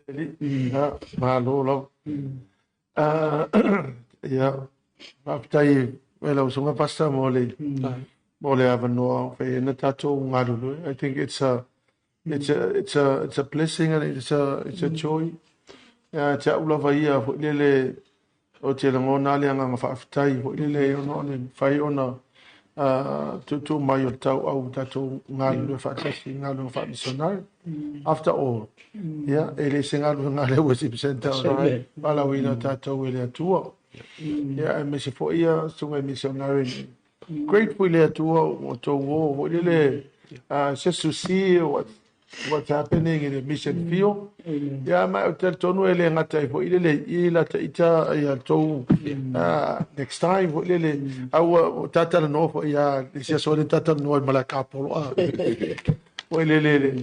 Ia, malo lava. Ia, faafetai i lau Susuga Pastor mo le mo le avanoa o fai ai na tatou galulue. I think it's a it's a it's a it's a blessing and it's a it's a joy. Ia te au lava ia foi lele o te lagona le agaga faafetai foi lele ona o le mafai ona tuutuu mai o le tauau tatou galulue faatasi i galuega faamisionare. After all, ia, e le se galuega a le worship center o le valaauina o tatou e le Atua. Ia, aemaise foi ia susuga i missionary nei. Grateful i le Atua ua outou o foi lele, just to see what what's happening in the mission field. Ia, ma ou te talitonu e le gata ai foi lele i i la ita ia tou next time foi lele, a ua tatalanoa foi ia le isi aso le tatalanoa i Malaekapolo a. Foi lele le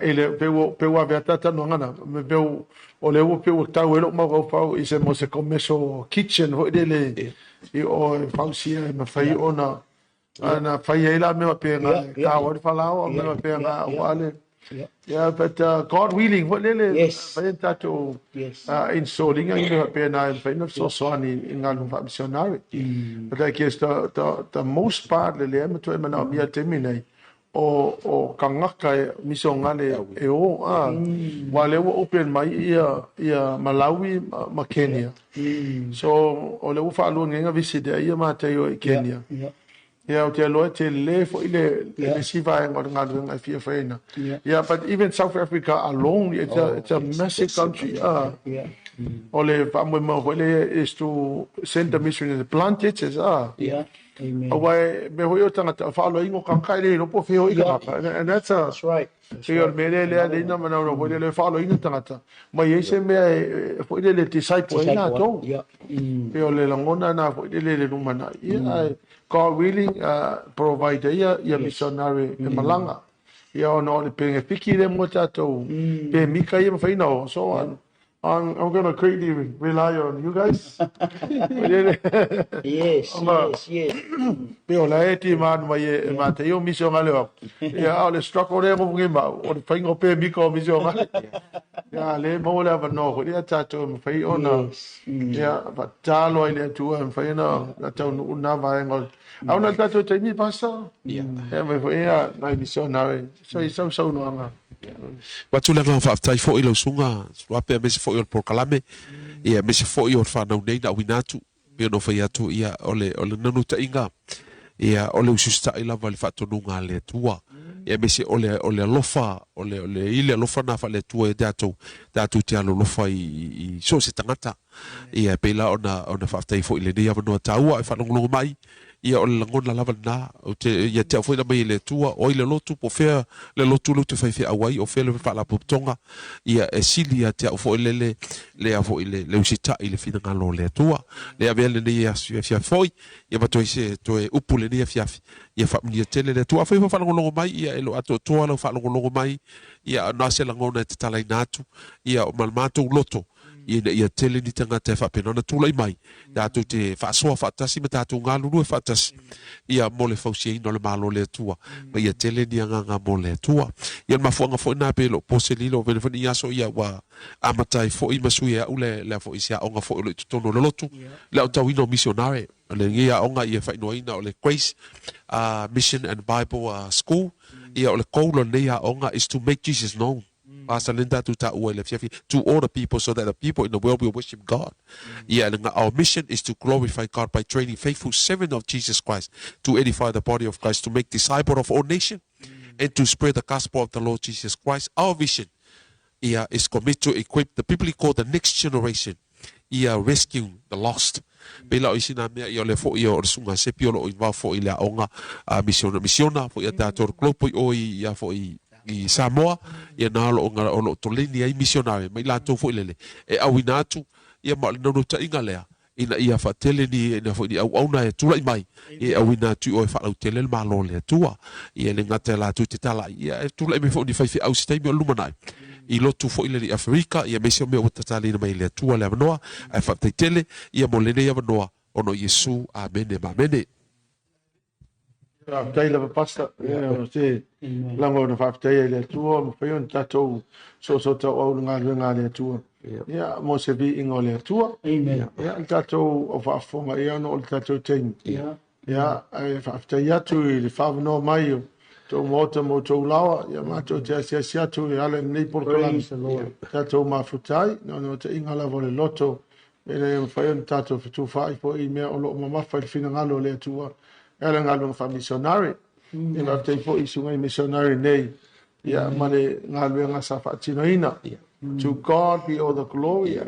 e le pe ua pe ua avea tatalanoaga na me pe o le ua pe ua tau ai lou mafaufau i se mo se commercial kitchen foi lele i o e fausia e mafai ona Ana fai ai la mea faapena e tao ai le falaoa, mea faapena aua le Yeah, but God willing, foi lele, fai ai tatou installing ni mea faapena e mafai ona fesoasoani i galuega faamisionare. But I guess the, the most part le lea e matua e manaomia i le taimi nei, o, o tagata e misionale e o, a, aua o lea ua open mai ia, ia Malawi ma Kenya. So, o lea ua faalua nei ona visit ai ia mātou o i Kenya. Ia, ou te iloa e tele foi le le isi vaega o le galuega e fia faiina. Ia, but even South Africa alone, it's a, it's a massive country. O le faamoemoe foi lea is to send the missionaries, plant churches. Aua e mea foi o tagata, o faaaloaina o tagata e le iloa po o fea ho'i tagata. And that's a, That's right. Pei o le mea lea lea lea ina manaona foi lele e faaaloaina tagata ma i ai se mea e foi lele e disciple ai latou. Pei o le lagona na foi lele le lumanai. Ia ae God willing provide ai ia missionary e malaga. Ia ona o le penefiki lea mo tatou pemika ia e mafai ona o. So I'm, I'm going to greatly rely on you guys. Yes, yes, yes. Pe o la e ti man mai e ma te o misio ngale o. Ia a o le struggle le ngo ngi ma o le whainga o pe mika o misio ngale. Ia le mo le ava no ko ia tatou ma whai ona. Ia pa talo ai le atua ma whai ona na tau nu na vaenga. A ona tatou taimi pasa. Ia. Ia mai foi ia nai misio nare. So i sau sau no anga. Avatu le agaga faafetai foi i lau susuga Suape aemaise foi o le polokalame, ia aemaise foi o le fanau nei na auina atu. Pei ona ou fai atu, ia, o le, o le naunautaiga, ia, o le usiusitai lava i le faatonuga a le Atua, ia aemaise o le, o le alofa, o le, o le, i le alofa lena faale-Atua ia tatou, tatou te alolofa i, i so o se tagata. Ia, e pei la ona, ona faafetai foi i lenei avanoa taua e faalogologo mai, ia o le lagona lava lena, ou te, ia te au foi na aumai e le Atua, o ai le lotu, po o fea le lotu lea ou te faifeau ai, o fea le faalapotopotoga, ia e sili ia te au foi lele, le a foi le, le usitai i le finagalo o le Atua. Le avea lenei afiafi foi, ia avatu ai se toe upu i lenei afiafi, ia faamanuia tele le Atua. Afai ua faalogologo mai, ia e le o atoatoa lau faalogologo mai, ia na o se lagona e tatalaina atu, ia ma le matou loto, ina ia tele ni tagata e faapena ona tulai mai, tatou te faasoa faatasi ma tatou galulue faatasi, ia mo le fausiaina o le Malo o le Atua, ma ia tele ni agaga mo le Atua. Ia o le mafuaaga foi lena pei o lo o pose lilo o vele foi ni aso ia ua amata ai foi ma sui e au le le foi se aoga foi o lo o i totonu o le lotu, le aotauina o misionare. O lenei aoga ia faaigoaina o le Grace Mission and Bible School. Ia o le goal o lenei aoga is to make Jesus known. Pastor lena tatou taua i le afiafi, to all the people so that the people in the world will worship God. Ia, le our mission is to glorify God by training faithful servant of Jesus Christ to edify the body of Christ, to make disciple of all nation and to spread the gospel of the Lord Jesus Christ. Our vision ia, is commit to equip the people called the next generation ia rescue the lost. Pei la o isi nā mea ia o le foi o le susuga Sepi o lo o involve foi i le aoga a misiona misiona foi a tatou le globe i o i ia foi i Samoa ia na o lo o o lo o toleni ai misionare mai latou foi lele e auina atu ia ma o le naunautaiga lea ina ia faatele ni ina foi ni auauna e tulai mai e auina atu i o e faalautele le Malo o le Atua. Ia e le gata e latou te talai, ia e tulai mai foi ni faifeau i se taimi o le lumanai i lotu foi lele i Aferika, ia aemaise o mea ua tatalaina mai e le Atua le avanoa, ae faafetai tele ia mo lenei avanoa ona o Iesu. Amene ma amene. Faafetai lava Pastor. Ia o se lagona faafetai ai le Atua ua mafai ona tatou soosoo tauau i le galuega a le Atua. Ia mo se viiga o le Atua. Amen. Ia le tatou au faafofoga ia ona o le tatou taimi. Ia ae faafetai atu i le faaavanoa mai o tou maota ma outou laoa. Ia matou te asiasi atu e ala i lenei polokalame. Praise the Lord. Tatou mafuta ai, na ona otaiga lava o le loto ina ia mafai ona tatou fetufaai foi i mea o lo o mamafa i le finagalo o le Atua e ala i galuega faamisionare. Ia faafetai foi i susuga i misionare nei ia ma le galuega sa faatinoina. To God be all the glory.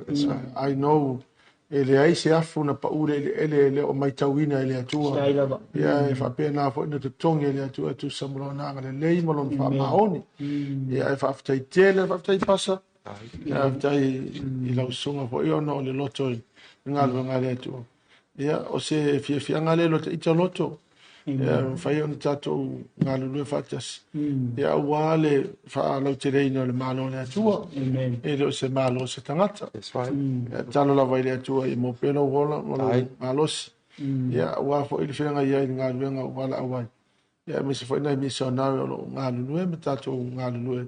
I know e leai se afu na pau le eleele e le o maitauina e le Atua. Ia e faapena foi na totogi e le Atua e tusa ma lona agalelei ma lona faamaoni. Ia e faafetai tele, faafetai Pasa. Faafetai i lau susuga foi ona o le loto i le galuega a le Atua. Ia, o se fiafiaga lea i lo ita loto. Ia, mafai ona tatou galulue faatasi. Ia, aua le faalauteleina o le Malo o le Atua. E le o se Malo o se tagata. Ia, tatalo lava i le Atua ia maua pea lou ola ma lou malosi. Ia, aua foi le feagai ai i le galuega ua valaau ai. Ia, aemaise foi nai misionare o lo o galulue ma tatou galulue.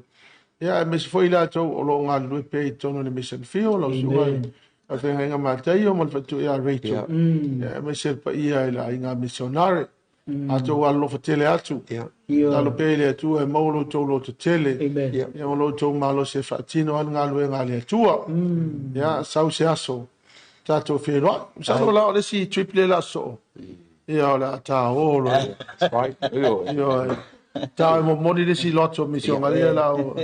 Ia, aemaise foi i latou o lo o galulue pea i totonu o le mission field, lau susuga i Faafeagaiga Mataio ma le faletua ia Rachel. Ia, aemaise le paia i le aiga misionare. Matou alolofa tele atu. Tatalo pea i le Atua e maua lo outou lototele. Ia ma lo outou malosi e faatino ai le galuega a le Atua. Ia, sau se aso tatou feiloai. Masalo la o le isi trip lea o le a sosoo. Ia, o le a ta o loa. That's right. Ioe. Ta e momoli le isi loto misionaria la o.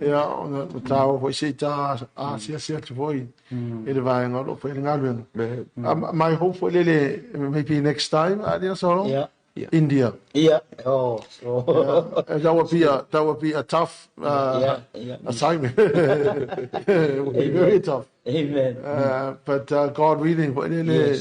Ia, ona ta o foi se i ta asiasi atu foi i le vaega o lo o fai ai le galuega. My hope foi lele, maybe next time, a so India. Yeah. Oh, so. Yeah. That would be a tough assignment. It would be very tough. Amen. But God willing, foi lele,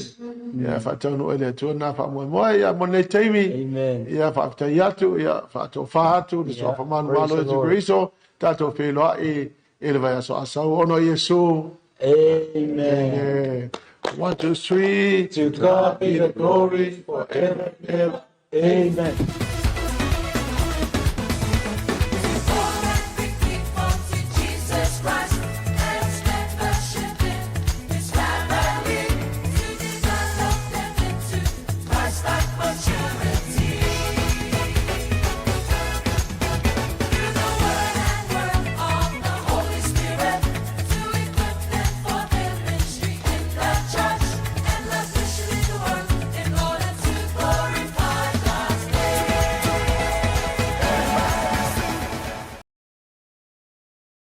ia faataunuu e le Atua na faamoemoe, ia mo lenei taimi. Amen. Ia faafetai atu, ia faatofa atu, le suafa manumalo Praise the Iesu Lord. Keriso, tatou feiloai i le vaiaso a sau ona o Iesu. Amen. Amen. One, two, three. To God be the glory forever and ever. Amen.